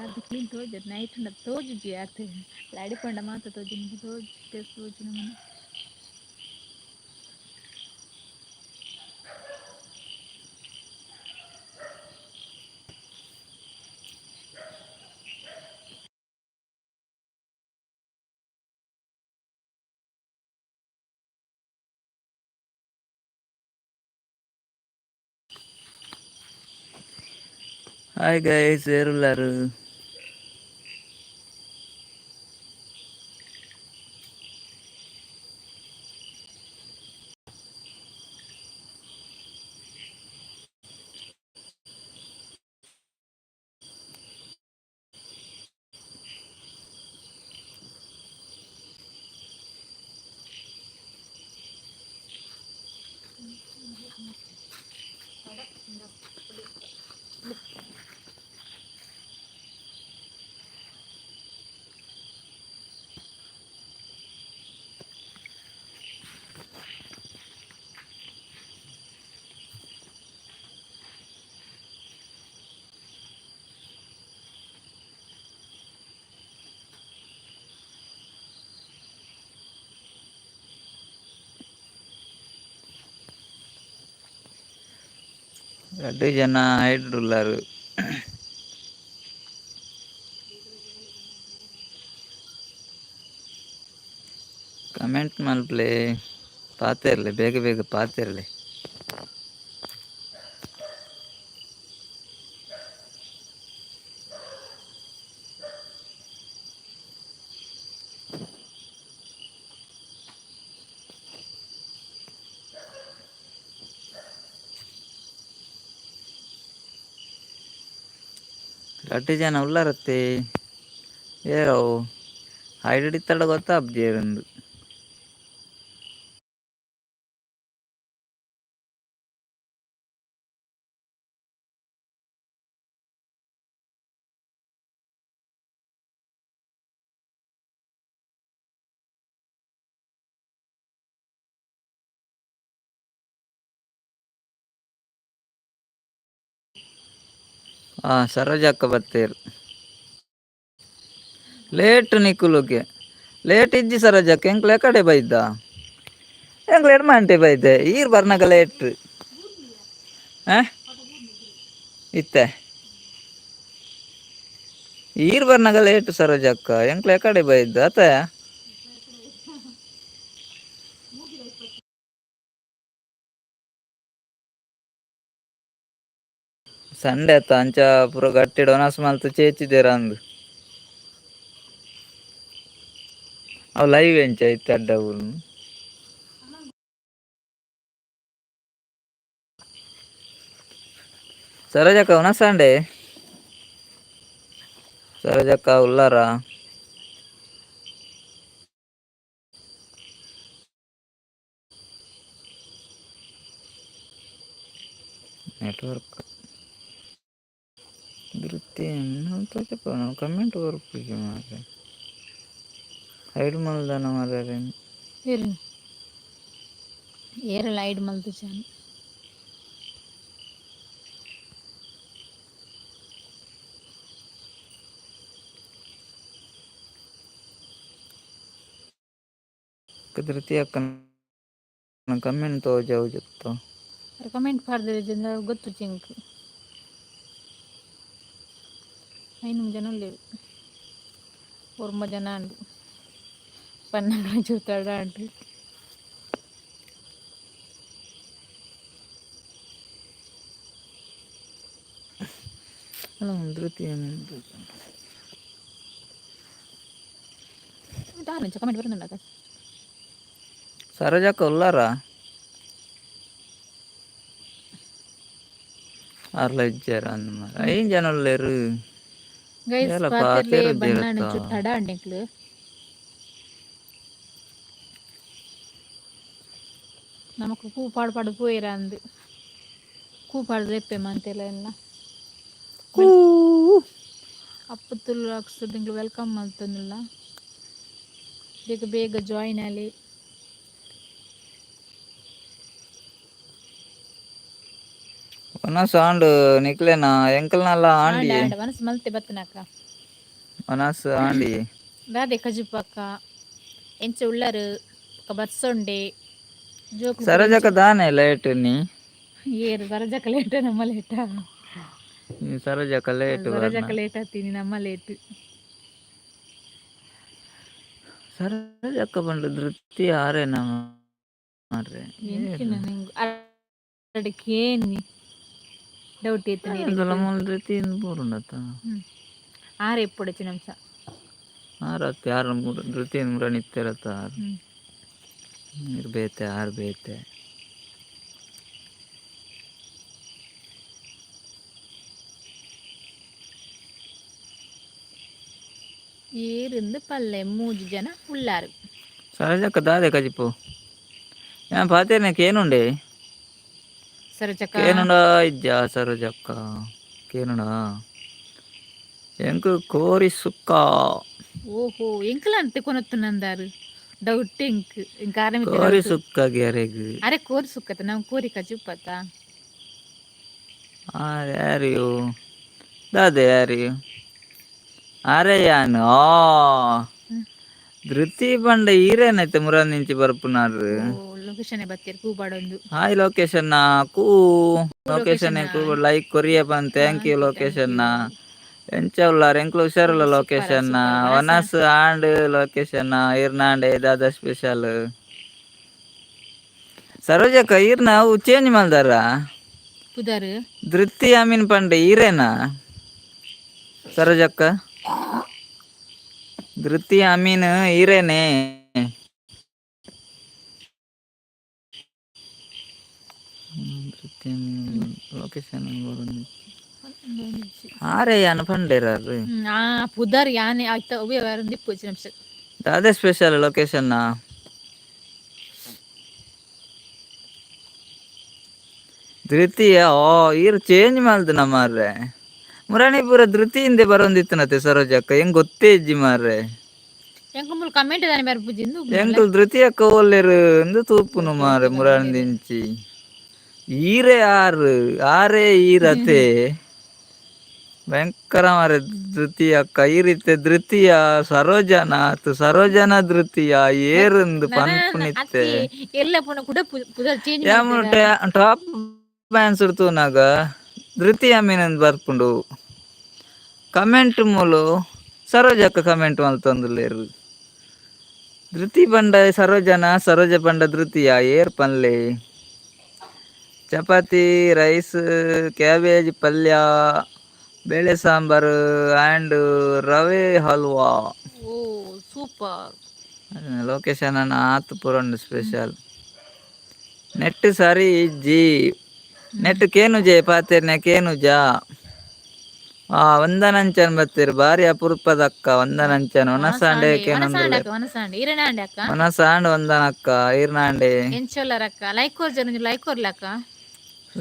ಅದು clean ತೋಜದು night ಉಂಡ ತೋಜುಜಿ ಆತ್ ಲಡಿಪಂಡ ಮಾತ ತೋಜುಂಡು ತೋಜು ತೋಜು ನಮನ. Hi guys, ಏರುಲ್ಲಾರು? ರಡ್ಡು ಜನ ಹೈಡ್ ಉಲ್ಲಾರು. ಕಮೆಂಟ್ ಮಲ್ಪಲೆ, ಪಾತೆರ್ಲೆ, ಬೇಗ ಬೇಗ ಪಾತೆರ್ಲೆ. ರಡ್ಡು ಜನ ಉಲ್ಲಾರತ್ತೆ, ಏರವು ಹೈಡ್ ಇತ್ತಡ ಗೊತ್ತಾಪ್ಜೇರಂದು. ಹಾಂ, ಸರೋಜಕ್ಕ ಬತ್ತೇರು. ಲೇಟ್ ನಿಕುಲುಗೆ, ಲೇಟ್ ಇಜ್ಜಿ ಸರೋಜಕ್ಕ. ಎಂಕ್ಲೆ ಕಡೆ ಬೈದ, ಎಂಕ್ಲೆ ಎಡ್ಮಂಟೆ ಬೈದೆ, ಈರ್ ಬರ್ನಾಗ ಲೇಟ್. ಹಾಂ, ಇತ್ತೆ ಈರ್ ಬರ್ನಾಗ ಲೇಟ್ ಸರೋಜಕ್ಕ. ಎಂಕ್ಲೆ ಕಡೆ ಬೈದ್ದು ಅತ್ತ? ಸಂಡೆ ಅತ್ತ, ಅಂಚ ಪೂರ ಗಟ್ಟಿಡ್ ಒನಸ್ ಮಲ್ತ್ ಚೇಚಿದೇರ ಅಂದು. ಅವು ಲೈವ್ ಎಂಚ ಇತ್ತೆ ಅಡ್ಡ ಊರು. ಸರೋಜಕ್ಕ, ಒನಸ್ ಆಂಡೆ? ಸರೋಜಕ್ಕ ಉಲ್ಲಾರ? ನೆಟ್ವರ್ಕ್ ಧೃತಿ ಕಮೆಂಟ್ ಬರ್ಪುಜಿ ಮಾರ್ರೆ. ಹೈಡ್ ಮಲ್ದನ ಮಾರ್ರೆ. ಏರು ಏರೆಲ ಐಡ್ ಮಲ್ತುಜಾನ್. ಧೃತಿ ಅಕ್ಕ, ಕಮೆಂಟ್ ತೋಜವುಜತ್ತ. ಕಮೆಂಟ್ ಪಾಡ್ದಿಜ್ಜಿಂದ ಗೊತ್ತುಜ್ಜಿ ಎಂಕ್. ಐನೂರು ಜನ ಉಲ್ಲೆರ್, ಒರ್ಂಬ ಜನ ಅಂಡ್ ಪನ್ನಗ ಚೂತಾಡ ಅಂಡ್. ಅಲ್ಲ, ಧೃತಿ. ದಾರಂಚ ಕಮೆಂಟ್ ಬರೋದುಂಡಾಗ. ಸರೋಜಕ್ಕ ಉಲ್ಲಾರ? ಅರ್ಲ ಇಜ್ಜಾರ ಅಂದ್ ಮಾರ್ರೆ. ಐನ್ ಜನ ಉಲ್ಲೆರ್. ಗೈಸ್, ಏಲ ಪಾತೆರ್ಲೆ. ಪಾತೆರುಜೆರತ್ತ. ಬಣ್ಣಾಂಡ ಒಂಚೂರು ತಡ ಆಂಡ್ ಎಂಕ್ಲು. ನಮಕ್ ಪೂ ಪಾಡ್ ಪಾಡ್ ಪೋಯೆರೆ ಅಂದ್, ಕೂ ಪಾಡ್ದ್ ಲೆಪ್ಪೆ ಮಂತೆಲ ಎನ್ನ. ಕೂ. ಅಪ್ಪು ತುಳು ವ್ಲಾಗ್ಸ್ ನಿಂಗ್ಲ welcome ಮಲ್ತೊಂದುಲ್ಲ. ಬೇಗ ಬೇಗ ಜಾಯಿನ್ ಆಲೆ. ಒನಸ್ ಆಂಡ್ ನಿಕ್ಲೆನ ಎಂಕಲ್ನಲ ಆಂಡ ಆಂಡಿಯೇ. ಆಂಡ ಮನಸ್ಸು ಮಲ್ತೆ ಬತ್ತನಕ್ಕ. ಒನಸ್ ಆಂಡಿಯೇ. ದಾದೆ ಕಜಿಪಕ್ಕ ಎಂಚ ಉಳ್ಳರು ಬತ್ಸೊಂಡೆ ಜೋಕುಲು ಪೂರ ಎಂಚ ಸರೋಜಕ್ಕ ದಾನೆ ಲೇಟ್ ನೀ. ಏರು ಸರೋಜಕ್ಕ ಲೇಟ ನಮ್ಮ ಲೇಟಾ? ಸರೋಜಕ್ಕ ಲೇಟ್ ಬರ್ನ. ಸರೋಜಕ್ಕ ಲೇಟ್ ಆತೀನಿ, ನಮ್ಮ ಲೇಟ್. ಸರೋಜಕ್ಕ ಪಂಡ ಧೃತಿ ಆರೇನ ಮಾರ್ರೆ. ಎಂಚಿನ ಕೇನಿ ಡೌಟ್ ಇತ್ತು ಎಂತಲ ಮೂಲ ಧೃತಿ ಪೂರುಂಡತ್ತ. ಆರೆ ಎಪ್ಪೊಡಚ್ಚಿ ನಮ್ಸ. ಆರತ್ತೆ ಆರು ಧೃತಿ ಮುರ ನಿತ್ಯರತ್ತ ಆರು. ಹ್ಮ್. ನೀರು ಬೇತೆ ಆರು ಬೇತೆ. ಏರಿಂದ ಪಲ್ಲೆ ಮೂಜಿ ಜನ ಉಳ್ಳಾರು. ಸರೋಜಕ್ಕ ದಾದೆ ಕಜಿಪು ಏನ್ ಪಾತೇನೆ ಕೇನುಂಡೆ? ಸರೋಜಕ್ಕ. ಕೇನುಂಡ ಇಜ್ಜಾ ಸರೋಜಕ್ಕ? ಕೇನುಂಡ ಎಂಕ್ ಕೋರಿ ಸುಕ್ಕ. ಓಹೋ, ಎಂಕಲ ಅಂತೆ ಕೊನತ್ತು ನಂದಾರು ಡೌಟ್ ಎಂಕ್ ಎಂಕ್ ಆರಮಿತ ಕೋರಿ ಡೌಟ್. ಸುಕ್ಕ ಗ್ಯಾರೆಗ್. ಅರೆ ಕೋರಿ ಸುಕ್ಕತ ನಾವು ಕೋರಿ ಕಜಿಪತ್ತ. ಆರ್ ಯಾರು ದಾದೆ ಯಾರು ಅರೆ ಯಾನ್ ಆ ಧೃತಿ ಪಂಡ ಈರೇನೈತೆ ಮುರಾನಿಂಚಿ ಬರ್ಪುನಾರು. ಓ ಲೊಕೇಶನ್ ಬತ್ತೀರ್ ಕೂಬಾಡೊಂದು. ಹಾಯ್ ಲೊಕೇಶನ್ ಕೂ ಲೊಕೇಶನ್ ಲೊಕೇಶನ್. ಲೈಕ್ ಕೊರಿಯ ಪನ್. Thank you. Thank you, thank location you. ಎಂಚ ಉಲ್ಲಾರ್ ಎಂಕ್ಲು ಹುಷಾರುಲ್ಲ. ಸೂಪರ್. ಲೊಕೇಶನ್ ಸೂಪರ್ ವನಸ. ವನಸ್ ಆಂಡ್ ಲೊಕೇಶನ್ ಈರ್ನಾಂಡೆ ದಾದ ಸ್ಪೆಷಲ್? ಸರೋಜಕ್ಕ ಈರ್ನ ಅವು ಚೇಂಜ್ ಮಲ್ದಾರ? ಪುದರ್. ಧೃತಿ ಅಮೀನ್ ಪಂಡೆ ಈರೇನಾ ಸರೋಜಕ್ಕ? ಧೃತಿ ಅಮೀನ್ ಈರೇನೆ? ಧೃತಿ ಅಮೀನ್ ಲೊಕೇಶನ್ ಆರೆ ಯಾನ್ ಪಂಡೇರಾರು. ಆ ಪುದರ್ ಯಾನೆ ಆಯ್ತ ಒಬ್ಬ ದಿಪ್ಪು ನಿಮಿಷ. ದಾದೆ ಸ್ಪೆಷಲ್ ಲೊಕೇಶನ್? ಧೃತಿಯ ಓ ಈರ್ ಚೇಂಜ್ ಮಲ್ದನ ಮಾರ್ರೆ. ಮುರಾಣಿ ಪೂರ ಧೃತಿ ಹಿಂದೆ ಬರೋಂದಿತ್ತನತೆ ಸರೋಜಕ್ಕ, ಹೆಂಗ್ ಗೊತ್ತೇ ಇಜ್ಜಿ ಮಾರ್ರೆ. ಎಂಕ ಮೂಲು ಕಮೆಂಟ್ ದಾನೆ ಬರ್ಪುಜಿ ಇಂದು. ಎಂಕುಲು ಧೃತಿ ಅಕ್ಕ ಓಲ್ಲೆರು ಇಂದು ತೂಪುನು ಮಾರ್ರೆ. ಮುರಾಣಿ ಈರೇ ಆರು ಆರೇ ಈರತೆ ಭಯಂಕರ ಮಾರ್ರೆ. ಧೃತಿ ಅಕ್ಕ ಈ ರೀತಿ ಧೃತಿಯ ಸರೋಜನ ಆತು ಸರೋಜನ ಧೃತಿಯ ಏರುಂದು ಪನ್ಪುನಿತ್ತೆ. ಅತ್ತಿ ಎಲ್ಲ ಪುನ ಕೂಡ ಪುದರ್ change ಯಾಮು ಮಲ್ತೆರ. Top fans ತೂನಾಗ Dhriti Amin ಬರ್ಪುಂಡು. ಕಮೆಂಟ್ ಮೂಲು ಸರೋಜಕ್ಕ ಕಮೆಂಟ್ ಮಲ್ತೊಂದುಲ್ಲೆರ್. ಧೃತಿ ಪಂಡ ಸರೋಜನ, ಸರೋಜ ಪಂಡ ಧೃತಿಯ ಏರ್ ಪನ್ಲೆ? ಚಪಾತಿ, ರೈಸ್, ಕ್ಯಾಬೇಜ್ ಪಲ್ಯ, ಬೇಳೆ ಸಾಂಬಾರು ಆ್ಯಂಡ್ ರವೆ ಹಲ್ವಾ. ಓ ಸೂಪರ್. ಲೊಕೇಶನ್ ಅನ್ನ ಆತ್ ಪುರಂಡು ಸ್ಪೆಷಲ್. ನೆಟ್ ಸರಿ ಇಜ್ಜಿ. ನೆಟ್ ಕೇನುಜೆ ಪಾತೆರ್ನೆ ಕೇನುಜಾ? ಆ ವಂದನಂಚನ್ ಬತ್ತೀರ್ ಬಾರಿ ಅಪರೂಪದಕ್ಕ ವಂದನಂಚನ್. ಒನಸಾಂಡೆ. ವನಸಾಂಡೆ. ಕೇನೊಂದುಲ್ಲೆ. ಅಕ್ಕ ವನಸಾಂಡೆ ಇರೆನಾಂಡೆ ಅಕ್ಕ. ಒನಸಾಂಡ್ ವಂದನಕ್ಕ ಈರ್ನಾಂಡೆ. ಎಂಚೊಲ್ಲರಕ್ಕ? ಲೈಕ್ ಕೊರ್ಜರ್, ಲೈಕ್ ಕೊರ್ಲಕ್ಕ.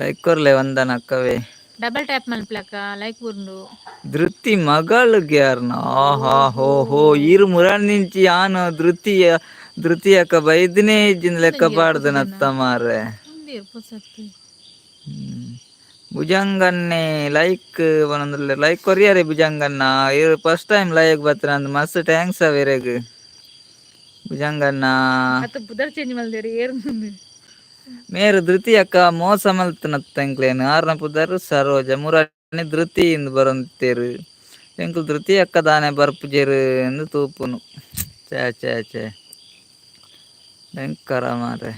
ಲೈಕ್ ಕೊರ್ಲೆ ವಂದನಕ್ಕವೇ. ಡಬಲ್ ಟ್ಯಾಪ್ ಮಲ್ಪಲಕ್ಕ ಲೈಕ್ ಉಂಡು. ಧೃತಿ ಮಗಳು ಗ್ಯಾರ್ನ? ಆಹಾ ಹೋ ಹೋ, ಈರು ಮುರಾಣ್ ನಿಂಚಿ ಆನು ಧೃತಿಯ ಧೃತಿ ಅಕ್ಕ ಬೈದನೇ ಇಜ್ಜಿಂದ ಲೆಕ್ಕ ಪಾಡ್ದನತ್ತ ಮಾರ್ರೆ. ಉಂದೇರ್ ಪೊಸತ್ತು. ಭುಜಂಗನ್ನೇ ಲೈಕ್ ಪನೊಂದುಲ್ಲೆರ್. ಲೈಕ್ ಕೊರಿಯರೆ ಭುಜಂಗಣ್ಣ. ಈರ್ ಫಸ್ಟ್ ಟೈಮ್ ಲೈಕ್ ಬತ್ತಿನ ಮಸ್ತ್ thanks ಅವೆರೆಗ್ ಭುಜಂಗಣ್ಣ. ಅತ್ತ ಪುದರ್ ಚೇಂಜ್ ಮಲ್ದೇರ್ ಏರ್ ಮುಂದೆ. ಮೇರು ಧೃತಿ ಅಕ್ಕ ಮೋಸ ಮಲ್ತನತ್ತ ಎಂಕ್ಲೇನ್. ಆರ್ನ ಪುದರ್ ಸರೋಜ, ಮುರಾನಿ ಧೃತಿ ಇಂದ್ ಬರೊಂದಿತ್ತೆರ್. ಎಂಕುಲು ಧೃತಿ ಅಕ್ಕ ದಾನೆ ಬರ್ಪುಜೆರ್ ಇಂದ್ ತೂಪುನು. ಛೇ ಛೇ ಛೇ, ಭಯಂಕರ ಮಾರ್ರೆ.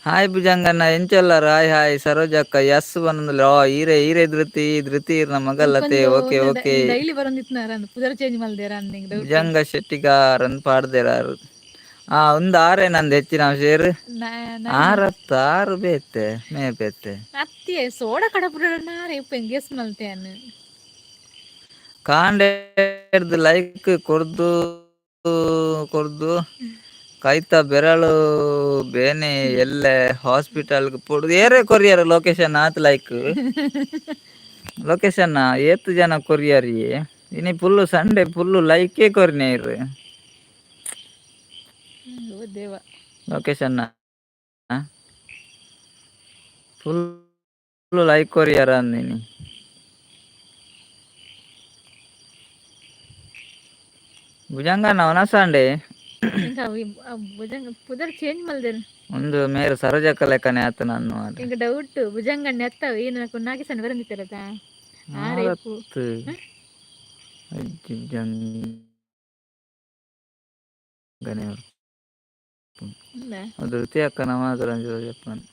ಹಾಯ್ ಭುಜಂಗಣ್ಣ, ಎಂಚೊಲ್ಲರ್? Hi hi. ಸರೋಜಕ್ಕ ಎಸ್ ಪನೊಂದುಲ್ಲೆರ್. ಓ ಈರೆ ಈರೆ ಧೃತಿ ಧೃತಿ ಈರ್ನ ಮಗಲ್ಲತೆ? Okay okay. Daily ಬರೊಂದಿತ್ನಾರ ಪುದರ್ ಚೇಂಜ್ ಮಲ್ದೇರ ಅಂದ್ ಡೌಟ್. ಭುಜಂಗ ಶೆಟ್ಟಿಗಾರ್ ಅಂದ್ ಪಾಡ್ದೆರ್ ಆರ್. ಆ ಉಂದು ಆರೇ ನಂದು ಹೆಚ್ಚಿನ ಶೇರ್ ಆರತ್ತ ಆರು ಬೇತೆ ಮೇ ಬೇತೆ. ಅತ್ತಿ ಸೋಡ ಕಡಪುಡನಾರ ಇಪ್ಪ ಗೆಸ್ ಮಲ್ತೆ ಅನ್ನು. ಕಾಂಡೆರ್ದ್ ಲೈಕ್ ಕೊರ್ದು ಕೊರ್ದು ಕೈತ ಬೆರಳು ಬೇನೆ, ಎಲ್ಲೆ ಹಾಸ್ಪಿಟಲ್ ಪೋಡು. ಏರೇ ಕೊರಿಯರ್ ಲೊಕೇಶನ್ ಆತ್ ಲೈಕ್? ಲೊಕೇಶನ್ ಏತ್ ಜನ ಕೊರಿಯರ್? ಇನಿ ಫುಲ್ಲು ಸಂಡೆ, ಫುಲ್ಲು ಲೈಕೇ ಕೊರ್ನೆ ಇರ್. ಓ ದೇವ. ಲೊಕೇಶನ್ ಫುಲ್ Like ಕೊರಿಯರ ಅಂದಿನಿ. ಭುಜಂಗ ನವನಸಾಂಡೆ. ఇంకా ಭುಜಂಗ ಪುದರ್ ಚೇಂಜ್ ಮಲ್ದೇನು. ಒಂದು ಮೇರು ಸರೋಜಕ್ಕ ಲೆಕ್ಕನೆ ಆತ ನಾನು. ಇಂಕ ಡೌಟ್ ಭುಜಂಗಣ್ಣ ಎತ್ತವ ಏನು ಕುನ್ನಾಕಿ ಸಣ್ಣ ಬರಂದಿತ್ತಿರತ ಆ ರೇಪು. ಧೃತಿ ಅಕ್ಕ ನಮ್ಮ చెప్పాను.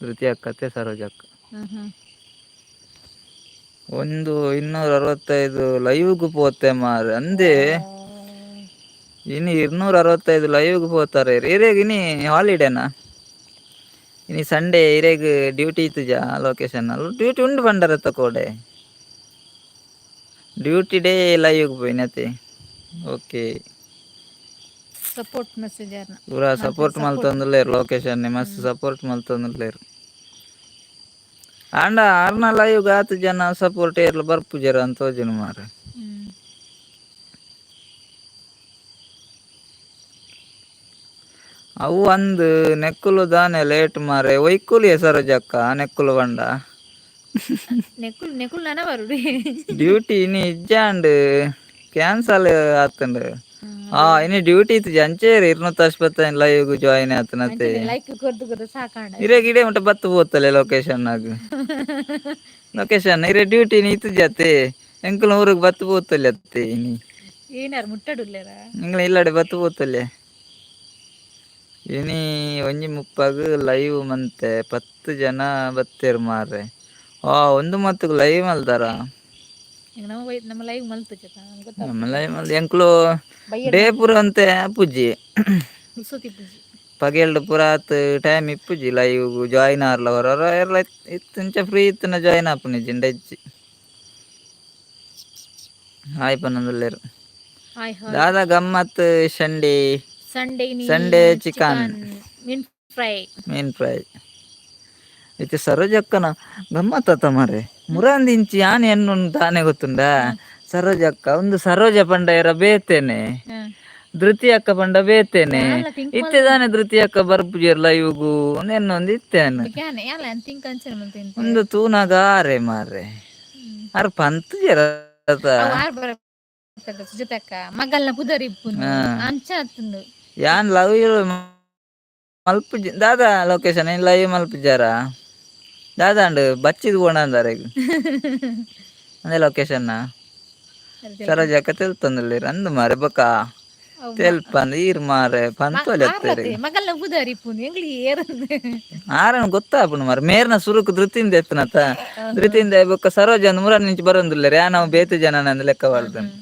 ಧೃತಿ ಅಕ್ಕತ್ತೆ ಸರೋಜಕ್ಕ. 1 265 ಲೈವ್ಗೆ ಪೋತೆ ಮಾರೆ ಅಂದೆ. ಇನ್ನು 265 ಲೈವ್ಗೆ ಪೋತಾರೆ. ಇರೇಗ್ ಇನಿ ಹಾಲಿಡೇನಾ? ಇನಿ ಸಂಡೇ ಇರೇಗ್ ಡ್ಯೂಟಿ ಇತ್ತುಜಾ ಲೊಕೇಶನ್ ಅಲ್ಲ ಡ್ಯೂಟಿ ಉಂಡು ಬಂಡರತ್ತ ಕೋಡೆ ಡ್ಯೂಟಿ ಡೇ ಲೈವ್ಗೆ ಪೋಯಿನತೆ. Okay. Support message. ಪೂರಾ ಸಪೋರ್ಟ್ ಮಲ್ತೊಂದುಲ್ಲೆರ್ ಲೊಕೇಶನ್, ಮಸ್ತ್ ಸಪೋರ್ಟ್ ಮಲ್ತೊಂದುಲ್ಲೆರ್. ಆಂಡ ಆರ್ನ ಲೈವ್ ಆತ್ ಜನ ಸಪೋರ್ಟ್ ಏರ್ಲ ಬರ್ಪುಜೆರ್ ಅಂತ ತೋಜುಂಡು ಮಾರ್ರೆ. ಅವು ಅಂದ್ ನೆಕ್ಕುಲು ದಾನೆ ಲೇಟ್ ಮಾರೆ. ಒಯ್ಕುಲು ಸರೋಜಕ್ಕ ನೆಕ್ಕುಲು ಪಂಡ. ನೆಕ್ಕುಲು ನೆಕ್ಕುಲು ನನ ಬರುಡಿ. ಡ್ಯೂಟಿ ಇನಿ ಇಜ್ಜಾಂಡ್, ಕ್ಯಾನ್ಸಲ್ ಆತುಂಡು. ಆ ಇನಿ ಡ್ಯೂಟಿ ಇತ್ತು ಅಂಚೇರಿ 285 ಲೈವ್ ಜಾಯಿನ್ ಆತನತೆ. ಲೈಕ್ ಕೊರ್ದು ಕೊರ್ದು ಸಾಕಾಂಡ. ಇರೆಗ್ ಇಡೆ ಮುಟ್ಟ ಬತ್ತು ಪೋತಲೆ ಲೊಕೇಶನ್ ಆಗ್. ಲೊಕೇಶನ್ ಇರೆ ಡ್ಯೂಟಿ ಇನಿ ಇತ್ತುಜತೆ, ಎಂಕಲ್ನ ಊರಿಗೆ ಬತ್ತು ಪೋತಲೆ ಅತ್ತೆ ಇನಿ. ಏನಾರು ಮುಟ್ಟಡುಲ್ಲೇರ. ನಿಂಗ್ಲ ಇಲ್ಲಡೆ ಬತ್ತು ಪೋತಲೆ. ಇನಿ 1:30ಗ್ ಲೈವ್ ಮಂತೆ 10 ಜನ ಬತ್ತೆರ್ ಮಾರ್ರೆ. ಆ 1:30ಕ್ ಲೈವ್ ಮಲ್ತಾರ. ನಮ್ಮ ನಮ್ಮ ಲೈವ್ ಮಲ್ತು. ನಮ್ಮ ಲೈವ್ ಮಲ್ ಎಂಕ್ಲು ಡೇ ಪೂರ ಅಂತೆ ಪೂಜಿ. ಸುತಿ ಪೂಜಿ. ಪಗೆಲ್ಡ್ ಪೂರ ಆತ್ ಟೈಮ್ ಇಪ್ಪುಜಿ ಲೈವ್ ಜಾಯಿನ್ ಆರ್ಲ. ಹೊರ ಏರ್ಲ ಇತ್ತು ಫ್ರೀ ಇತ್ತುನ ಜಾಯಿನ್ ಆಪುನಿ ಜಿಂಡ ಇಜ್ಜಿ. ಹಾಯ್ ಪನೊಂದುಲ್ಲೆರ್. Hi hi. ದಾದಾ ಗಮ್ಮತ್ Sunday? Sunday. Sunday chicken. ಮೀನ್ ಫ್ರೈ. ಮೀನ್ ಫ್ರೈ ಇತ್ತೆ ಸರೋಜಕ್ಕನ ಗಮ್ಮತ್ ಮಾರೆ. ಮುರಾಂದಿಂಚಿ ಯಾನ್ ಎನ್ನುನ್ ದಾನೆ ಗೊತ್ತುಂಡ? ಸರೋಜಕ್ಕ ಒಂದು ಸರೋಜ ಪಂಡ ಏರ ಬೇತೇನೆ, ಧೃತಿ ಅಕ್ಕ ಪಂಡ ಬೇತೇನೆ. ಇತ್ತೆ ದಾನೆ ಧೃತಿ ಅಕ್ಕ ಬರ್ಪುಜೆರ್ ಲೈವ್ಗು ಎನ್ನೊಂದು ಇತ್ತೇನೆ. ಒಂದು ತೂನಾಗ ಆರೆ ಮಾರ್ರೆ, ಆರ್ ಪಂತುಜೆರ್ ಅತ. ಸುಜಾತಕ್ಕ ಮಗಲ್ನ ಪುದರ್ ಇಪ್ಪುನು ಅಂಚ ಆತುಂಡು. ಯಾನ್ ಲವ್ ಮಲ್ಪುಜಿ ದಾದಾ ಲೊಕೇಶನ್ ಏನ್ ಲೈವ್ ಮಲ್ಪುಜಾರ ದಾದಾಂಡ್ ಬಚ್ಚಿದ್ ಬೋಣಂದಾರೆಗ್ ಅದೇ ಲೊಕೇಶನ್. ಸರೋಜಕ್ಕ ತೆಲ್ತೊಂದುಲ್ಲೆರ್ ಅಂದ್ ಮಾರೆ. ಬೊಕ ತೆಲ್ಪಂದ್ ಈರ್ ಮಾರೆ ಪಂತೊಲಿ ಅತ್ತೇರ್. ಮಗಲ್ನ ಪುದರ್ ಇಪ್ಪುನು ಎಂಗ್ಲಿ ಏರಂದು. ಆರನ್ ಗೊತ್ತಾಪುಂಡು ಮಾರೆ. ಮೇರ್ನ ಸುರುಕು ಧೃತಿಯಿಂದ ಎತ್ತನತ ಧೃತಿಯಿಂದ ಬೊಕ್ಕ ಸರೋಜ ಅಂದ್ ಮುರಾನಿ ಇಂಚಿ ಬರೊಂದುಲ್ಲೆರ್. ಯಾನ್ ಅವು ಬೇತೆ ಜನನ ಲೆಕ್ಕ ಪಾಡ್ದೆನ್.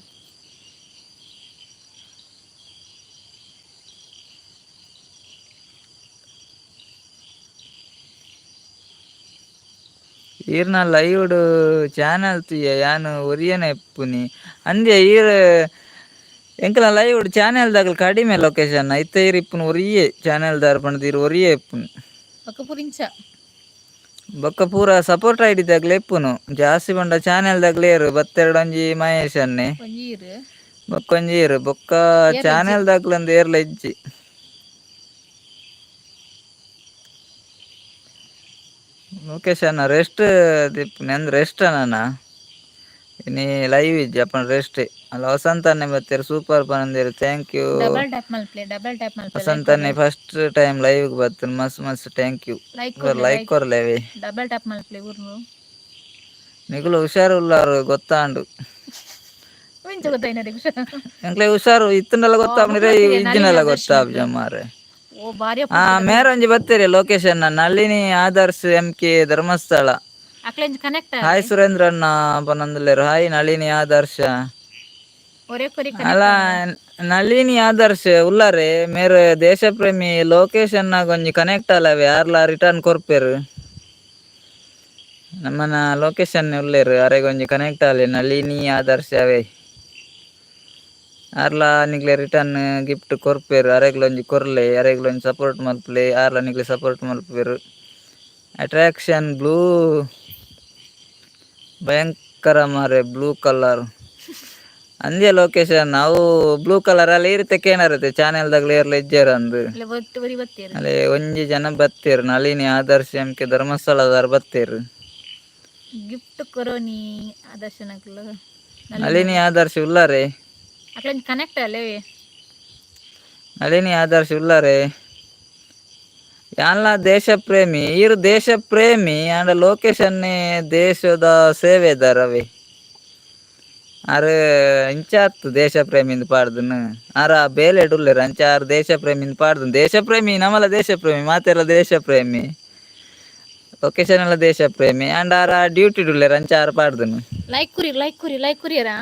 ಈರ್ನ ಲೈವ್ಡ್ ಚಾನಲ್ ತೂಯ ಯಾನ್ ಒರಿಯನ ಇಪ್ಪುನಿ ಅಂದೆ. ಈರ್ ಎಂಕಲ ಲೈವ್ ಚಾನೆಲ್ ದಾಗಲ್ ಕಡಿಮೆ ಲೊಕೇಶನ್. ಇತ್ತೆ ಈರ್ ಇಪ್ಪುನು ಒರಿಯೇ ಚಾನೆಲ್ ದಾರ್ ಪಂಡ್ದ್ ಈರ್ ಒರಿಯೇ ಇಪ್ಪುನು. ಬೊಕ್ಕ ಪುರಿಂಚ. ಬೊಕ್ಕ ಪೂರ ಸಪೋರ್ಟ್ ಐಡಿ ದಾಗಲ ಇಪ್ಪುನು. ಜಾಸ್ತಿ ಪಂಡ ಚಾನೆಲ್ ದಾಗಲೇರು ಬತ್ತೆರಡು ಒಂಜಿ ಮಹೇಶ್ ಅನ್ನೆ. ಒಂಜಿ ಈರ್. ಬೊಕ್ಕ ಒಂಜಿ ಈರ್. ಬೊಕ್ಕ ಚಾನೆಲ್ ದಾಗ್ಲಂದ್ ಏರ್ಲ ಇಜ್ಜಿ. ಲೊಕೇಶನ್ ರೆಸ್ಟ್ ದಿಪ್ಪುನಿ ಅಂದ್ ರೆಸ್ಟ್ ಅನನ. ಇನಿ ಲೈವ್ ಇಜ್ಜಿ ಅಪ್ಪನ ರೆಸ್ಟ್ ಅಲ್ಲ. ವಸಂತ ಅನ್ನೆ ಬತ್ತೆರ್, ಸೂಪರ್ ಪನೊಂದೆರ್, thank you. Double tap ಮಲ್ಪ್ಲೆ, double tap ಮಲ್ಪ್ಲೆ. ವಸಂತ ಅನ್ನೆ first time live ಬತ್ತಿನ, ಮಸ್ತ್ ಮಸ್ತ್ thank you. Like. Like ಕೊರ್ಲೇವಿ. Double tap ಮಲ್ಪ್ಲೆ ಊರ್ನು. ನಿಗುಲು ಹುಷಾರು ಉಲ್ಲಾರು ಗೊತ್ತಾಂಡು. ಒಂಚ ಗೊತ್ತಾಯ್ನ. ಎಂಕ್ಲೆ ಹುಷಾರು ಇತ್ತಂಡಲ ಗೊತ್ತಾಪುಂಡು, ಇಜ್ಜಿನಲ್ಲ ಗೊತ್ತಾಪುಜ ಮಾರೆ. ಓ ಬಾರಿ. ಆ ಮೇರೊಂಜಿ ಬತ್ತೀರಿ location Nalini Adarsh M K Dharmasthala. ಅಕ್ಲೆಂಜ್ connect. Hi Surendra ಅಣ್ಣ ಪನೊಂದುಲ್ಲೆರ್. ಹಾಯ್ ನಳಿನಿ ಆದರ್ಶ. ಒರೇ ಕೊರಿ. ಅಲ್ಲ, ನಳಿನಿ ಆದರ್ಶ್ ಉಲ್ಲಾರೆ ಮೇರ್ ದೇಶಪ್ರೇಮಿ ಲೊಕೇಶನ್ ಒಂಜಿ ಕನೆಕ್ಟ್ ಅಲ್ಲವೆ. ಯಾರ್ಲ ರಿಟರ್ನ್ ಕೊರ್ಪೆರ್. ನಮ್ಮನ ಲೊಕೇಶನ್ ಉಲ್ಲೆರ್, ಅರೆಗ್ ಒಂಜಿ ಕನೆಕ್ಟ್ ಆಲೆ. ನಳಿನಿ ಆದರ್ಶ ಅವೇ ಆರ್ಲ ನಿಕ್ಲೆ ರಿಟರ್ನ್ ಗಿಫ್ಟ್ ಕೊರ್ಪೆರ್. ಅರೆಗ್ಲ ಒಂಜಿ ಕೊರ್ಲೆ, ಅರೆಗ್ಲ ಒಂಜಿ ಸಪೋರ್ಟ್ ಮಲ್ಪುಲೆ. ಆರ್ಲ ನಿಕ್ಲೆ ಸಪೋರ್ಟ್ ಮಲ್ಪುವೆರ್. ಅಟ್ರಾಕ್ಷನ್ ಬ್ಲೂ ಭಯಂಕರ ಮಾರೆ, ಬ್ಲೂ ಕಲರ್ ಅಂದ್ಯ ಲೊಕೇಶನ್. ಅವು ಬ್ಲೂ ಕಲರ್ ಅಲ್ಲಿ ಈ ರೀತಿ ಕೇನರತೆ ಚಾನೆಲ್ ದಾಗಲ ಏರ್ಲ ಇಜ್ಜೆರ್ ಅಂದ್. ಒರಿ ಬತ್ತೀರ್. ಅಲ್ಲಿ ಒಂಜಿ ಜನ ಬತ್ತೆರ್, ನಳಿನಿ ಆದರ್ಶ ಎಂ ಕೆ ಧರ್ಮಸ್ಥಳದಾರ್ ಬತ್ತೆರ್. ಗಿಫ್ಟ್ ಕೊರೋನಿ ಆದರ್ಶನಕ್ಲು. ನಳಿನಿ ಆದರ್ಶ್ ಉಲ್ಲಾರೆ. ಅಕ್ಲ ಕನೆಕ್ಟ್ ಅಲ್ಲವೇ. ನಳಿನಿ ಆದರ್ಶ್ ಉಲ್ಲಾರೆ. ಯಾನ್ಲ ದೇಶ ಪ್ರೇಮಿ, ಈರು ದೇಶ ಪ್ರೇಮಿ ಆಂಡ ಲೋಕೇಶನ್ನೇ ದೇಶದ ಸೇವೆದಾರವೇ. ಆರ್ ಇಂಚಾತ್ ದೇಶ ಪ್ರೇಮಿಂದ ಪಾಡ್ದನು. ಆರ ಬೇಲೆ ಉಲ್ಲೆರ್, ಅಂಚ ಆರ್ ದೇಶ ಪ್ರೇಮಿಂದ ಪಾಡ್ದನ್. ದೇಶ ಪ್ರೇಮಿ ನಮಲ, ದೇಶ ಪ್ರೇಮಿ ಮಾತೆರ್ಲ ದೇಶ ಪ್ರೇಮಿ. ಲೊಕೇಶನ್ ಎಲ್ಲ ದೇಶ ಪ್ರೇಮಿ ಅಂಡ್ ಆರ ಡ್ಯೂಟಿ ಉಲ್ಲೆರ್, ಅಂಚ ಆರ್ ಪಾಡ್ದನು. ಲೈಕ್ ಕುರಿ, ಲೈಕ್ ಕುರಿ, ಲೈಕ್ ಕುರಿಯರಾ.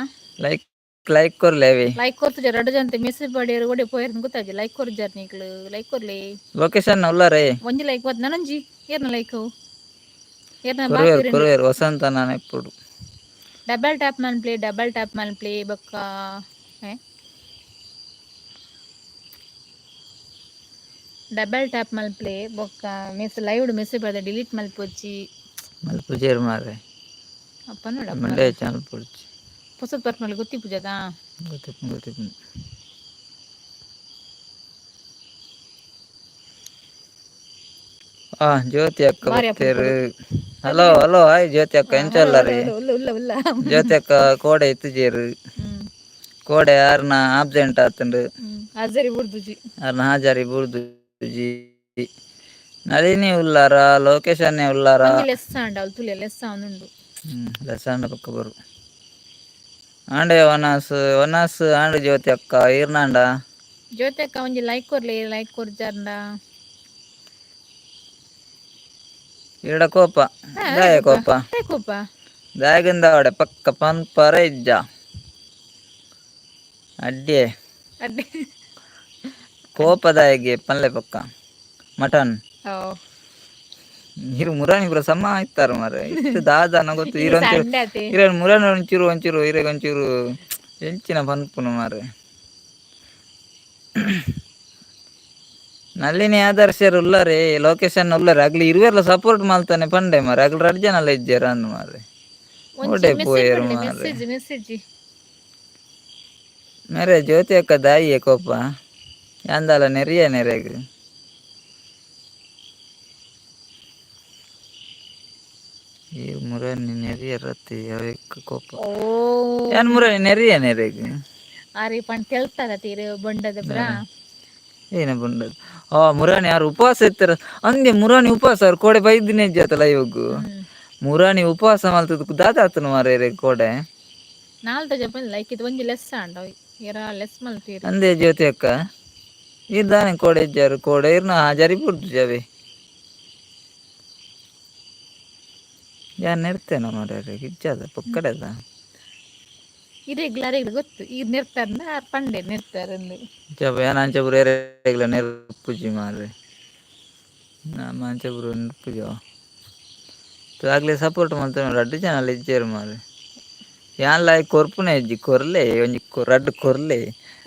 ಲೈಕ್ ಲೈಕ್ ಕೊರ್ಲೇವಿ. ಲೈಕ್ ಕೊರ್ತುಜಾರ ರಡ್ಡು ಜನ. ಮೆಸೇಜ್ ಪಾಡಿಯರು, ಓಡೆ ಪೋಯರ್ ಗೊತ್ತಾಜಿ. ಲೈಕ್ ಕೊರ್ಜಾರ್ ನಿಕ್ಲು, ಲೈಕ್ ಕೊರ್ಲಿ. ಲೊಕೇಶನ್ ಉಲ್ಲಾರೆ. ಒಂಜಿ ಲೈಕ್ ಬತ್, ನನೊಂಜಿ ಏರ್ನ ಲೈಕ್ ಏರ್ನ ಕೊರುವೆರ್. ಬಾಕಿ. ಕೊರುವೆರ್ ವಸಂತ ನಾನು ಎಪ್ಪುಡು. ಡಬಲ್ ಟ್ಯಾಪ್ ಮನ್ಪ್ಲೆ, ಡಬಲ್ ಟ್ಯಾಪ್ ಮನ್ಪ್ಲೆ ಬೊಕ್ಕ. ಡಬಲ್ ಟ್ಯಾಪ್ ಮಲ್ಪ್ಲೆ ಬೊಕ್ಕ ಮೆಸ್ ಲೈವ್ ಮೆಸೇಜ್ ಬದ ಡಿಲೀಟ್ ಮಲ್ಪೊಚ್ಚಿ. ಮಲ್ಪುಜೇರ್ ಮಾರ್ರೆ. ಅಪ್ಪ ನೋಡ. ಮಂಡೆ ಮಲ್ಪೊಡ್ಚಿ. ಪೊಸತ್ ಬರ್ಪುನಲ್ಲಿ ಗೊತ್ತಿಪ್ಪುಜದಾ? ಗೊತ್ತಿಪ್ಪು, ಗೊತ್ತಿಪ್ಪು. ಆ ಜ್ಯೋತಿ ಅಕ್ಕ ಬಾರಿ. ಬತ್ತೇರು. ಹಲೋ ಹಲೋ, ಹಾಯ್ ಜ್ಯೋತಿ ಅಕ್ಕ, ಎಂಚ ಉಲ್ಲರಿ? ಉಲ್ಲ ಉಲ್ಲ ಉಲ್ಲ. ಜ್ಯೋತಿ ಅಕ್ಕ ಕೋಡೆ ಇತ್ತುಜೇರು. ಕೋಡೆ ಆರ್ನ ಆಬ್ಸೆಂಟ್ ಆತುಂಡು. ಹಾಜರಿ ಬುಡ್ದುಜಿ. ಆರ್ನ ಹಾಜರಿ ಬುಡ್ದುಜಿ. ನಳಿನಿ ಉಲ್ಲಾರ, ಲೋಕೇಶನ್ನೇ ಉಲ್ಲಾರ? ಒಂಜಿ ಲೆಸ್ ಆಂಡ ಅಲ್ ತುಲೆ ಲೆಸ್ ಆವೊಂದುಂಡು. ಲೆಸ್ ಆಂಡ ಪಕ್ಕ ಬರು. ಆಂಡೆ ವನಸ್ ವನಸ್ ಆಂಡ್. ಜ್ಯೋತಿ ಅಕ್ಕ ಈರ್ನಾಂಡ. ಜ್ಯೋತಿ ಅಕ್ಕ ಒಂಜಿ ಲೈಕ್ ಕೊರ್ಲಿ, ಲೈಕ್ ಕೊರ್ಜಾರ್ಂಡ. ಈಡ ಕೋಪ ದಾಯ ಕೋಪ? ಕೋಪ. ದಾಯಗಂದವಡೆ ಪಕ್ಕ ಪನ್ಪರ ಇಜ್ಜ ಅಡ್ಡೆ. ಅಡ್ಡೆ. ಕೋಪದಾಯಗೆ ಪಲ್ಲೆ ಪಕ್ಕ ಮಟನ್. ಓ. ಇರು ಮುರಾನಿ ಪೂರ ಸಮ ಇತ್ತಾರ ಮಾರ್ರೆ. ಇತ್ತು ದಾದಾನ ಗೊತ್ತು ಇರೊಂಚೂರು. ಸಂಡೆ ಆತೆ. ಇರ ಮುರಾನಿ ಒಂಚೂರು ಒಂಚೂರು ಇರೆಗ್ ಒಂಚೂರು ಎಂಚಿನ ಪನ್ಪುನು ಮಾರ್ರೆ. ನಳಿನಿ ಆದರ್ಶರು ಉಲ್ಲಾರೆ, ಲೊಕೇಶನ್ ಉಲ್ಲಾರೆ. ಅಗ್ಲಿ ಇರುವೆರ್ಲ ಸಪೋರ್ಟ್ ಮಲ್ತಾನೆ ಪಂಡೆ ಮಾರ್ರೆ. ಅಗ್ಲು ರಡ್ಡ್ ಜನಲ ಇಜ್ಜೆರ್ ಅಂದ್ ಮಾರ್ರೆ. ಒಂಜಿ ಓಡೆ ಮೆಸೇಜ್ ಪೋಯೆರ್ ಪಡ್ಲೆ. ಮಾರ್ರೆ. Message message. ಮೇರೆ ಜ್ಯೋತಿ ಅಕ್ಕ ದಾಯಿಯೆ ಕೋಪ ಯಾಂದಾಲ ನೆರಿಯ ನೆರೆಗ್. ಈ ಮುರಾನಿ ನೆರಿಯ ರತಿ ಅವೆಕ್ ಕೋಪ. ಓ. ಯಾನ್ ಮುರಾನಿ ನೆರಿಯ ನೆರೆಗ್. ಆರಿ ಪಂಡ್ ತೆಲ್ತಾರ ತೀರು ಬೊಂಡದ ಬ್ರಾ. ಏನ ಬೊಂಡದ? ಆ ಮುರಾನಿ ಯಾರು ಉಪವಾಸ ಇತ್ತರ ಅಂದೆ. ಮುರಾನಿ ಉಪವಾಸ ಅವ್ರು ಕೋಡೆ ಬೈದಿನ ಇಜ್ಜಾತಲ್ಲ ಇವಾಗ. ಮುರಾನಿ ಉಪವಾಸ ಮಲ್ತದ ದಾದಾತನ ಮಾರ್ರೆ ಕೋಡೆ. ನಾಲ್ತ ಜಪ ಲೈಕ್ ಇದು ಒಂಜಿ ಲೆಸ್ ಆಂಡ ಏರ ಲೆಸ್ ಮಲ್ತೀರಿ. ಅಂದೆ ಜ್ಯೋತಿ ಅಕ್ಕ ಇದ್ದಾನೆ ಕೋಡೆ ಇಜ್ಜಾರು. ಕೋಡೆ ಇರ್ನ ಹಾಜರಿ ಬುಡ್ದು ಜವೆ ಯಾನ್ ನೆರ್ತೇನ ಮಾರ್ರೆ. ಇಜ್ಜಾದ ಪೊಕ್ಕಡೆದ. ಇರೆಗ್ಲ ಅರೆಗ್ಲ ಗೊತ್ತು, ಈರ್ ನೆರ್ತಾರಂದ ಆರ್ ಪಂಡೆ ನೆರ್ತಾರಂದು. ಜಪ ಯಾನ್ ಅಂಚ ಪೂರ ಎರೆಗ್ಲ ನೆರ್ಪುಜಿ ಮಾರ್ರೆ. ನಮ್ಮ ಅಂಚ ಪೂರ ನೆರ್ಪುಜ. ಆಗ್ಲೇ ಸಪೋರ್ಟ್ ಮಲ್ತೊನ ರಡ್ಡ್ ಜನ ಇಜ್ಜೆರ್ ಮಾರ್ರೆ. ಯಾನ್ ಲಾಯ್ಕ್ ಕೊರ್ಪುನ ಇಜ್ಜಿ, ಕೊರ್ಲೆ ಒಂಜಿ ರಡ್ಡ್ ಕೊರ್ಲೆ.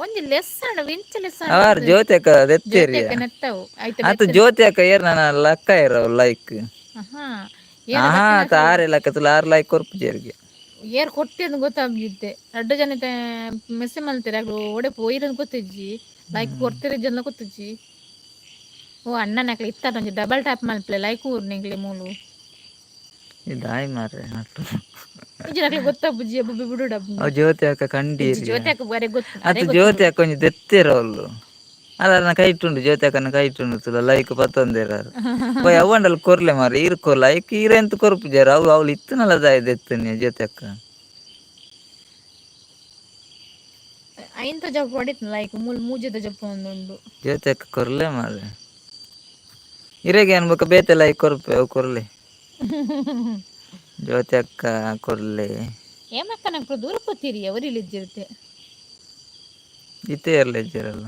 ಒಂಜಿ ಲೆಸ್ ಆಂಡ ಎಂಚ ಲೆಸ್ ಆಂಡ? ಅವಾರ್ ಜ್ಯೋತಿ ಅಕ್ಕ ದೆತ್ತೇರಿ. ಜ್ಯೋತಿ ನೆತ್ತವು ಐತ. ಆತ ಜ್ಯೋತಿ ಅಕ್ಕ ಏರ್ ನನ್ನ ಲಕ್ಕ ಏರವು ಲೈಕ್. ಆಹಾ. ಆಹಾ ಆರೆ ಲಕ್ಕ ತುಲ ಆರ್ ಲೈಕ್ ಕೊರ್ಪುಜೆರ್ಗೆ. ಏರ್ ಕೊಟ್ಟಿಂದು ಗೊತ್ತಾಗ್ಬಿದ್ದೆ. ರಡ್ಡು ಜನ ಮೆಸೇಜ್ ಮಲ್ತೀರ, ಅಗ್ಲು ಓಡೆ ಪೋಯಿರಂದು ಗೊತ್ತಿಜ್ಜಿ, ಲೈಕ್ ಕೊರ್ತಿರ ಜನ ಗೊತ್ತಿಜ್ಜಿ. ಓ ಅಣ್ಣನ ಅಕ್ಲೆ ಇತ್ತಾರ, ಒಂಜಿ ಡಬಲ್ ಟ್ಯಾಪ್ ಮಲ್ಪಲೆ, ಲೈಕ್ ಊರು ನಿಂಗ್ಲೆ ಮೂಲು. ದಾಯಿ ಮಾರ್ರೆ ಅಟ್ಟು. ಇಜ್ಜಿ ಅಕ್ಲೆ ಗೊತ್ತಾಪುಜಿ ಅಬ್ಬ ಬಿಡು ಡಬ್ಬು. ಅವು ಜ್ಯೋತಿ ಅಕ್ಕ ಕಂಡೀರಿ. ಜ್ಯೋತಿ ಅಕ್ಕ ಬರೆ ಗೊತ್ತು. ಅತ್ತು ಜ್ಯೋತಿ ಅಕ್ಕ ಒಂಜಿ ದೆತ್ತೇರ ಅವ್ಲು ಅಲ್ಲ ನನ್ನ ಕೈಟುಂಡು. ಜ್ಯೋತಿ ಅಕ್ಕನ ಕೈಟುಂಡು ತುಲ ಲೈಕ್ ಪತ್ತೊಂದೇರ. ಪೋಯ್ ಅవ్ವಂಡಲ್ ಕೊರ್ಲೆ ಮಾರ್ರೆ. ಈರ್ ಕೊರ್ ಲೈಕ್, ಈರ್ ಎಂತ ಕೊರ್ಪುಜೆರ್. ಅವು ಅವ್ಲು ಇತ್ತನಲ್ಲ ದಾಯಿ ದೆತ್ತನೆ ಜ್ಯೋತಿ ಅಕ್ಕ. ಐಂತ ಜಪ್ಪ ಹೊಡಿತು ಲೈಕ್ ಮೂಲು ಮೂಜೆದ ಜಪ್ಪ ಒಂದುಂಡು. ಜ್ಯೋತಿ ಅಕ್ಕ ಕೊರ್ಲೆ ಮಾರ್ರೆ. ಇರೆಗೆ ಅನ್ಬೇಕ ಬೇತೆ ಲೈಕ್ ಕೊರ್ಪೆ ಅವು ಕೊರ್ಲೆ. ಜ್ಯೋತಿ ಅಕ್ಕ ಕೊರ್ಲೆ. ಏಮಕ್ಕ ನಕ್ಳು ದೂರ ಪೋತೀರಿ ಅವರಿಲ್ಲಿಜ್ಜಿರುತ್ತೆ. ಇತ್ತೆ ಇರ್ಲೆ ಇಜ್ಜೆರಲ್ಲ.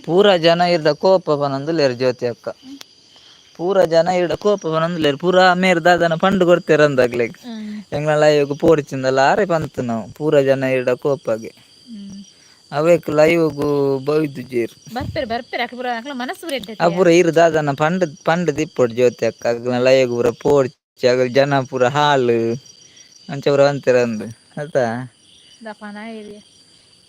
ಪೂರ ಜನ ಇರ್ದ ಕೋಪ ಪನೊಂದುಲ್ಲೆರ್ ಜ್ಯೋತಿ ಅಕ್ಕ. ಪೂರ ಜನ ಇರ್ಡ ಕೋಪ ಪನೊಂದುಲ್ಲೆರ್. ಪೂರ ಮೇರ್ ದಾದನ ಪಂಡ್ ಕೊರ್ತೆರಂದ್ ಅಕ್ಲೆಗ್. ಎಂಕ್ಲ ಲೈವ್ಗ್ ಪೋಡ್ಚಿಂದಲ ಆರೆ ಪಂತ್ ನಾವು ಪೂರ ಜನ ಇರ್ಡ ಕೋಪಗೆ. ಅವೇಕ್ ಲೈವ್ಗ್ ಬೈದುಜೆರ್. ಬರ್ಪೆರ್ ಬರ್ಪೆರ್ ಅಕ್ಲು ಪೂರ ಅಕ್ಲ ಮನಸ್ಸು ಪೂರ ಆ ಎಡ್ಡೆತೆಯ. ಪೂರ ಇರ್ ದಾದನ ಪಂಡ್ ಪಂಡ್ ದಿಪ್ಪೊಡು ಜ್ಯೋತಿ ಅಕ್ಕ ಅಗ್ಲ್ನ ಲೈವ್ಗ್ ಪೂರ ಪೋಡ್ಚಿ ಅಗಲ್ ಜನ ಪೂರ ಹಾಳು ಅಂಚ ಪೂರ ಪಂತೆರಂದ್ ಅತಾ. ದ ಪನಾಯೆರ್.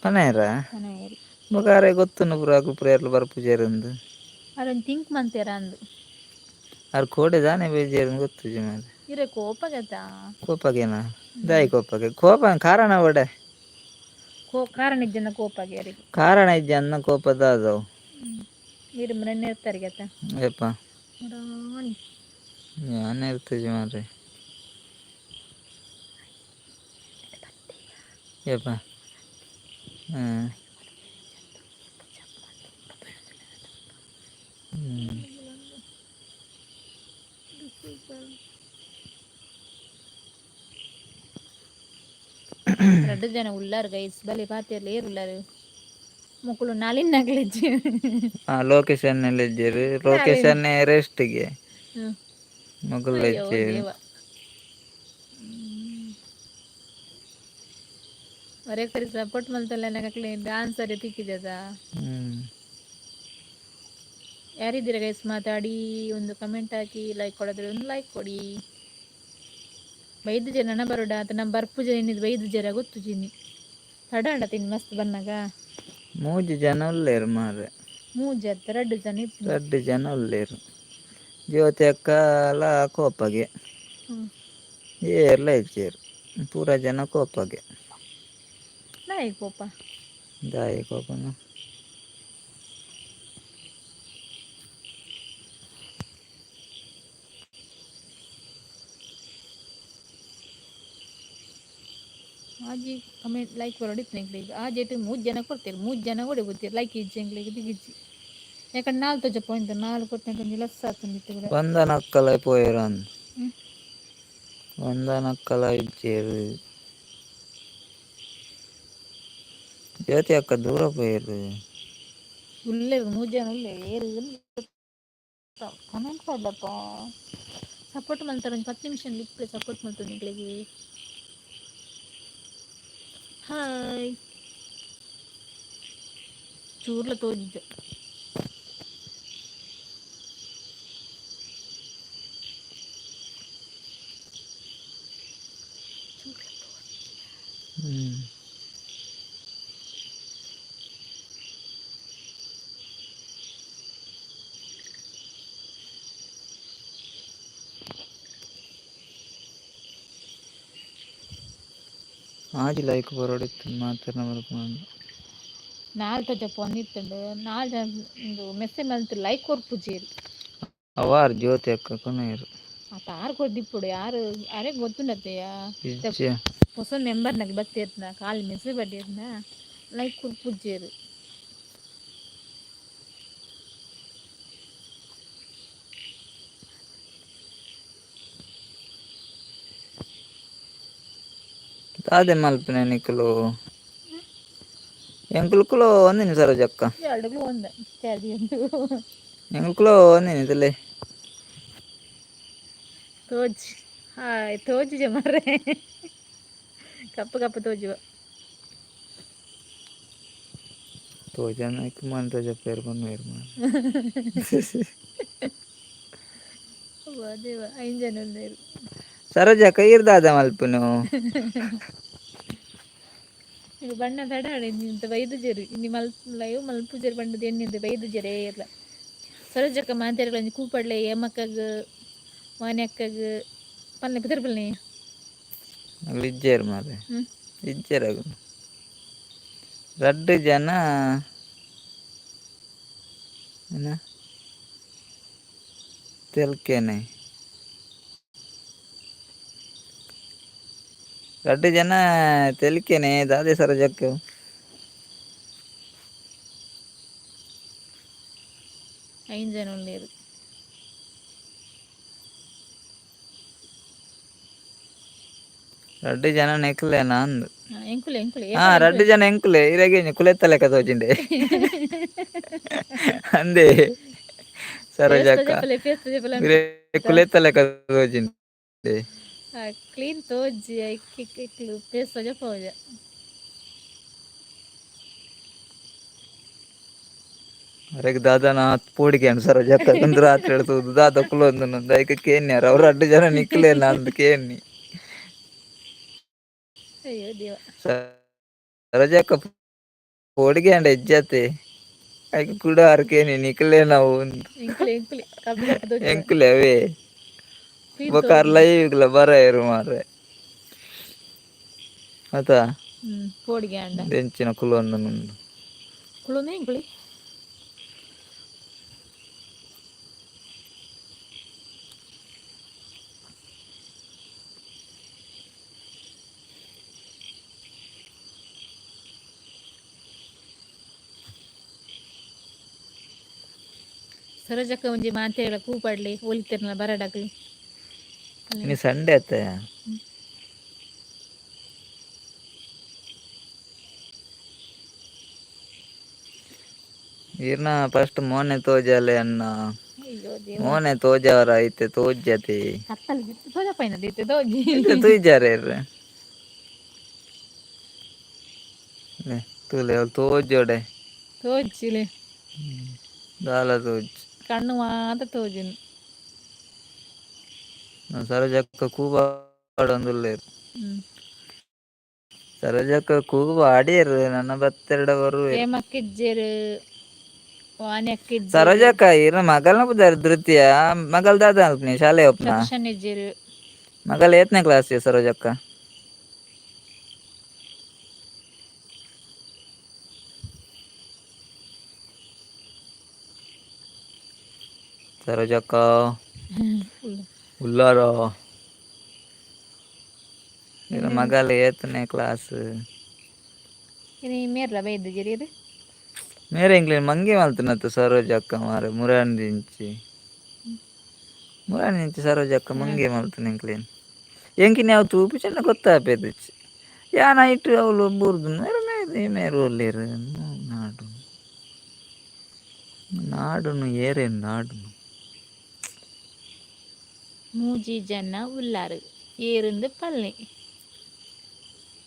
ಪನಾಯೆರ? ಪನಾಯೆರ್. ಬೊಕ ಆರೆಗ್ ಗೊತ್ತುಂಡು ಪೂರ ಅಕುಲು ಪೂರ ಏರ್ಲ ಬರ್ಪುಜೆರಂದ್. ಅರೊಂಜಿ ಥಿಂಕ್ ಮಂತೆರಂದ್. ಆರ್ ಕೋಡೆ ದಾನೆ ಬೈಜೆರ್ ಗೊತ್ತುಜಿ ಮಾರ್ರೆ. ಇರೆ ಕೋಪಗತಾ. ಕೋಪಗೇನಾ? ದಾಯಿ ಕೋಪಗೆ? ಕೋಪ ಕಾರಣ ಬೋಡೆ. ಕಾರಣ ಇಜ್ಜಂದ ಕೋಪಗೆ ಅರೆಗ್. ಕಾರಣ ಇಜ್ಜಂದ ಕೋಪ ದಾದವು? ಇರ್ ನೆರ್ತಾರಿಗತ. ಏಪ? ಮುರಾನಿ. ಯಾನ್ ಇರ್ತುಜಿ ಮಾರ್ರೆ. ಏಪ? ಹ್ಮ್. ಹ್ಮ್. ರಡ್ಡು ಜನ ಉಲ್ಲಾರ್ ಗೈಸ್ ಬಲೆ ಪಾತೆರ್ಲೆ ಏರ್ ಉಲ್ಲಾರ್ ಮೊಕುಲು ನಲಿನ್ ನಕ್ಲೆಜ್ಜಿ. ಆ ಲೋಕೇಶ್ ಅಣ್ಣೆಲ್ ಇಜ್ಜೆರ್. ಲೋಕೇಶ್ ನಲಿನ್. ಅಣ್ಣೆ ರೆಸ್ಟ್ಗೆ. ಮೊಕುಲು ಅಯ್ಯೋ ಇಜ್ಜೆರ್. ದೇವ. ಒರೆಗ್ ಸರಿ ಸಪೋರ್ಟ್ ಮಲ್ತಲ್ಲ ಅಕ್ಲೆ ಡಾನ್ಸ್ ಸರಿ ತಿಕ್ಕಿಜದ. ಯಾರಿದ್ದೀರ ಗೈಸ್ ಮಾತಾಡಿ, ಒಂದು ಕಮೆಂಟ್ ಹಾಕಿ, ಲೈಕ್ ಕೊಡೋದ್ರೆ ಒಂದು ಲೈಕ್ ಕೊಡಿ. ಬೈದು ಜನ ಬರೋಡ ಆತ ನಮ್ಮ ಬರ್ಪುಜ ಏನಿದ್ ಬೈದು ಜರ ಗೊತ್ತುಜಿನಿ ತಡ ಅಂಡ ತಿನ್ ಮಸ್ತ್ ಬನ್ನಾಗ. ಮೂಜಿ ಜನ ಉಲ್ಲೆರ್ ಮಾರ್ರೆ. ಮೂಜಿ ಅತ್ತ ರಡ್ಡು ಜನ ಇಪ್ಪುನು. ರಡ್ಡ್ ಜನ ಉಲ್ಲೆರ್. ಜ್ಯೋತಿ ಅಕ್ಕಲ ಕೋಪಗೆ. ಏರ್ಲ ಇಜ್ಜೆರ್. ಪೂರ ಜನ ಕೋಪಗೆ. ದಾಯೆ ಕೋಪ? ದಾಯೆ ಕೋಪನ? ಆಜಿ ಕಮೆಂಟ್ ಲೈಕ್ ಬರೋಡಿತ್ತು ಎಂಕ್ಲೆಗ್ ಆಜೆಟ್ ಮೂಜಿ ಜನ ಕೊಡ್ತೇವೆ ಮೂಜಿ ಜನ ಕೂಡ ಗೊತ್ತೀರ್ ಲೈಕ್ ಇಜ್ಜಿ ಎಂಕ್ಲೆಗ್ ದಿಗಿಜ್ಜಿ ಯಾಕಂದ್ರೆ ನಾಲ್ ತೋಜ ಪಾಯಿಂಟ್ ನಾಲ್ ಕೊಟ್ಟೆ ಒಂಜಿ ಲೆಸ್ ಆತುಂಡಿತ್ತು ಕೂಡ. ವಂದನಕ್ಕಲ ಪೋಯೆರಂದ್. ವಂದನಕ್ಕಲ ಇಜ್ಜೆರ್. ಜ್ಯೋತಿ ಅಕ್ಕ ದೂರ ಪೋಯೆರ್. ಉಲ್ಲೆರ್ ಮೂಜಿ ಜನ ಉಲ್ಲೆರ್ ಏರ್ ಕಮೆಂಟ್ ಪಾಡ್ಲಪ್ಪ ಸಪೋರ್ಟ್ ಮಲ್ತಾರ ಒಂಜಿ 10 ನಿಮಿಷ ಇಪ್ಪೆ ಸಪೋರ್ಟ್ ಮಲ್ತೊಂದು ಎಂಕ್ಲೆಗ್. ಹಾಯ್ ಚೂರ್ಲ ತೋಜಿಜ. ಆಜಿ ಲೈಕ್ ಬರೋಡಿತ್ತು ಮಾತೆರ್ನ ಬರ್ಪುಂಡು. ನಾಲ್ ತೋಜಪ್ಪ ಒಂದಿತ್ತುಂಡು ನಾಲ್ ಜನ ಉಂದು ಮೆಸೇಜ್ ಮಲ್ತ್ ಲೈಕ್ ಕೊರ್ಪುಜೆರ್. ಅವಾರ್ ಜ್ಯೋತಿ ಅಕ್ಕ ಕೊನೊಯೆರ್. ಆತ ಆರ್ ಕೊರ್ದಿಪ್ಪೊಡು ಯಾರು ಅರೆಗ್ ಗೊತ್ತುಂಡತ್ತೆಯ. ಇಜ್ಜೆ. ಹೊಸ ಮೆಂಬರ್ ನಗ್ ಬತ್ತೇರ್ನ ಖಾಲಿ ಮೆಸೇಜ್ ಬಡ್ಡಿರ್ನ ಲೈಕ್ ಕೊರ್ಪುಜೆರ್. ದಾದೆ ಮಲ್ಪಿನ ನಿಕುಲು? ಎಂಕುಲು ಒಂದಿನಿ ಸರೋಜಕ್ಕ. ಎರಡುಗ್ಲು ಒಂದ ತ್ಯಾದಿ ಉಂಡು. ಎಂಕುಲು ಒಂದಿನಿ ತುಲೆ. ತೋಜ್ ಹಾಯ್ ತೋಜಿಜ ಮಾರ್ರೆ ಕಪ್ಪು ಕಪ್ಪು ತೋಜುವ. ತೋಜನ ಮನ್ ತೋಜಪ್ಪೇರು ಪನ್ವೇರು ಮಾರ್ರೆ. ದೇವ ಐನ್ ಜನ ಉಲ್ಲೆರ್. ಸರೋಜಕ್ಕ ಈರ್ ದಾದ ಮಲ್ಪುನು? ಈಗ ಬಣ್ಣ ತಡ ಇಂತ ಬೈದುಜೆರ್ ಇನಿ ಮಲ್ ಲೈವ್ ಮಲ್ಪುಜೆರ್ ಪಂಡುದು ಎನ್ನಿಂದು ಬೈದುಜೆರ್ ಏರ್ಲ. ಸರೋಜಕ್ಕ ಮಾತೆರ್ಗ್ಲ ಒಂಜಿ ಕೂಪಡ್ಲೆ ಹೇಮಕ್ಕಗ್ ವಾಣಿ ಅಕ್ಕಗ್ ಪನ್ಲೆ ಪುದರ್ ಪನ್ಲೆ. ಅಗುಲು ಇಜ್ಜೆರ್ ಮಾರ್ರೆ. ಇಜ್ಜೆರ್ ಅಗುಲು. ರಡ್ಡ್ ಜನ ಏನ ತೆಲ್ಕೆನೆ. ರಡ್ಡ್ ಜನ ತೆಲಿಕೆನೆ ದಾದೆ ಸರೋಜಕ್ಕ? ಐನ್ ಜನ ಉಲ್ಲೆರ್. ರಡ್ಡ್ ಜನ ನೆಕ್ಲೆನಾ ಅಂದ್. ಎಂಕುಲೆ ಎಂಕುಲೆ. ಹಾ, ರಡ್ಡ್ ಜನ ಎಂಕುಲೆ. ಇರೆಗೆ ಕುಲೆತ್ತ ಲೆಕ್ಕ ತೋಜಿಂಡೆ ಅಂದೇ ಸರೋಜಕ್ಕ. ಇರೆ ಕುಲೆತ್ತ ಲೆಕ್ಕ ತೋಜಿಂಡೆ. ಕ್ಲೀನ್ ತೋಜಿ ಐಕ್ ಪೇಸ್ ತೋಜ. ಅರೆಗ್ ದಾದನ ಪೋಡಿಗೆ ಅಂಡ್ ಸರೋಜಕ್ಕ. ಇಂದು ರಾತ್ರಿ ತೂದು ದಾದ ಕುಲೊಂದು ಐಕ್ ಕೇನ್ಯಾರ ಅವ್ರು ರಡ್ಡ್ ಜನ ನಿಕ್ಲೆನಾ ಅಂದ್ ಕೇನ್ನಿ. ಅಯ್ಯೋ ದೇವ. ಸರೋಜಕ್ಕ ಪೋಡಿಗೆ ಅಂಡ ಇಜ್ಜತೆ. ಐಕ್ ಕುಡ ಆರ್ ಕೇನಿ ನಿಕ್ಲೆನ ಅಂದ್. ಎಂಕುಲೆ ಎಂಕುಲೆ ಕಬ್ಬು ಕಬ್ಬು ತೋಜಿ. ಎಂಕುಲೆ ಅವೇ. ಕ್ಲೀನ್. ಬೊಕ ಆರ್ ಲೈವ್ಗ್ಲ ಬರಯೆರ್ ಮಾರ್ರೆ ಅತ. ಪೋಡಿಗೆ ಅಂಡ. ಎಂಚಿನ ಕುಲೊಂದು ಉಂಡು. ಕುಲೊಂದು ಎಂಕುಲೆ. ಸರೋಜಕ್ಕ ಒಂಜಿ ಮಾತೆರ್ಲ ಕೂಪಡ್ಲಿ ಒಲಿತೆರ್ನ ಬರಡಕ್ಲು. ಇನಿ ಸಂಡೆ ಅತ್ತೆ. ಈರ್ನ ಫಸ್ಟ್ ಮೋನೆ ತೋಜಾಲೆ ಅನ್ನ. ಅಯ್ಯೋ ದೇವ. ಮೋನೆ ತೋಜಾವರ ಐತೆ ತೋಜ್ಜತೆ. ಕತ್ತಲ್ ತೋಜಪೈನ ದೀತೆ ತೋಜಿ. ಇತ್ತೆ ತೂಜಾರೆ ಇರ್ ತೂಲೆ ಅವ್ಲು ತೋಜೋಡೆ. ತೋಜಿಲೆ. ದಾಲ ತೋಜ್. ಕಣ್ಣು ಮಾತ್ರ ತೋಜುನು. ಸರೋಜಕ್ಕ ಕೂಪಾಡೊಂದುಲ್ಲೆರ್. ಸರೋಜಕ್ಕ ಕೂಪಾಡಿಯೆರ್ ನನ ಬತ್ತೆರ್ಡ ಬರುವೆರ್. ಹೇಮಕ್ಕಿಜ್ಜೆರ್ ವಾಣಿ ಅಕ್ಕಿಜ್ಜೆರ್. ಸರೋಜಕ್ಕ ಈರ್ನ ಮಗಲ್ನ ಪುದರ್ ಧೃತಿಯ. ಮಗಲ್ ದಾದ ಅಲ್ಪನಿ ಶಾಲೆ ಒಪ್ನ. ಸತೀಶನ್ ಇಜ್ಜೆರ್. ಮಗಲ್ ಏತ್ನೇ ಕ್ಲಾಸ್ ಸರೋಜಕ್ಕ? ಸರೋಜಕ್ಕ ಉಲ್ಲಾರ? ಈರ್ನ ಮಗಲ್ ಏತ್ನೇ ಕ್ಲಾಸ್? ಇನಿ ಮೇರ್ಲ ಬೈದಿಜೆರ್ ಇರ್. ಮೇರೆ ಎಂಕ್ಲೆನ್ ಮಂಗೆ ಮಲ್ತಿನತ್ತ ಸರೋಜಕ್ಕ ಮಾರೆ. ಮುರಾನಿದಿಂಚಿ ಮುರಾನಿದಿಂಚಿ ಸರೋಜಕ್ಕ ಮಂಗೆ ಮಲ್ತಿನ ಎಂಕ್ಲೆನ್. ಎಂಕಿನ ಅವು ತೂಪು ಚೆನ್ನ ಗೊತ್ತಾಪೆದಿಚ್ಚಿ. ಯಾನ್ ಐಟ್ ಅವ್ಲು ಬೂರ್ದು ಮೇರೆ ಮೇರೆ ಮೇರ್ ಒಲ್ಲೆರ್ ನಾಡು ನಾಡುನು ಏರೆನ್ ನಾಡುನು. ಮೂಜಿ ಜನ ಉಲ್ಲಾರ್ ಏರಿಂದು ಪಲ್ಲೆ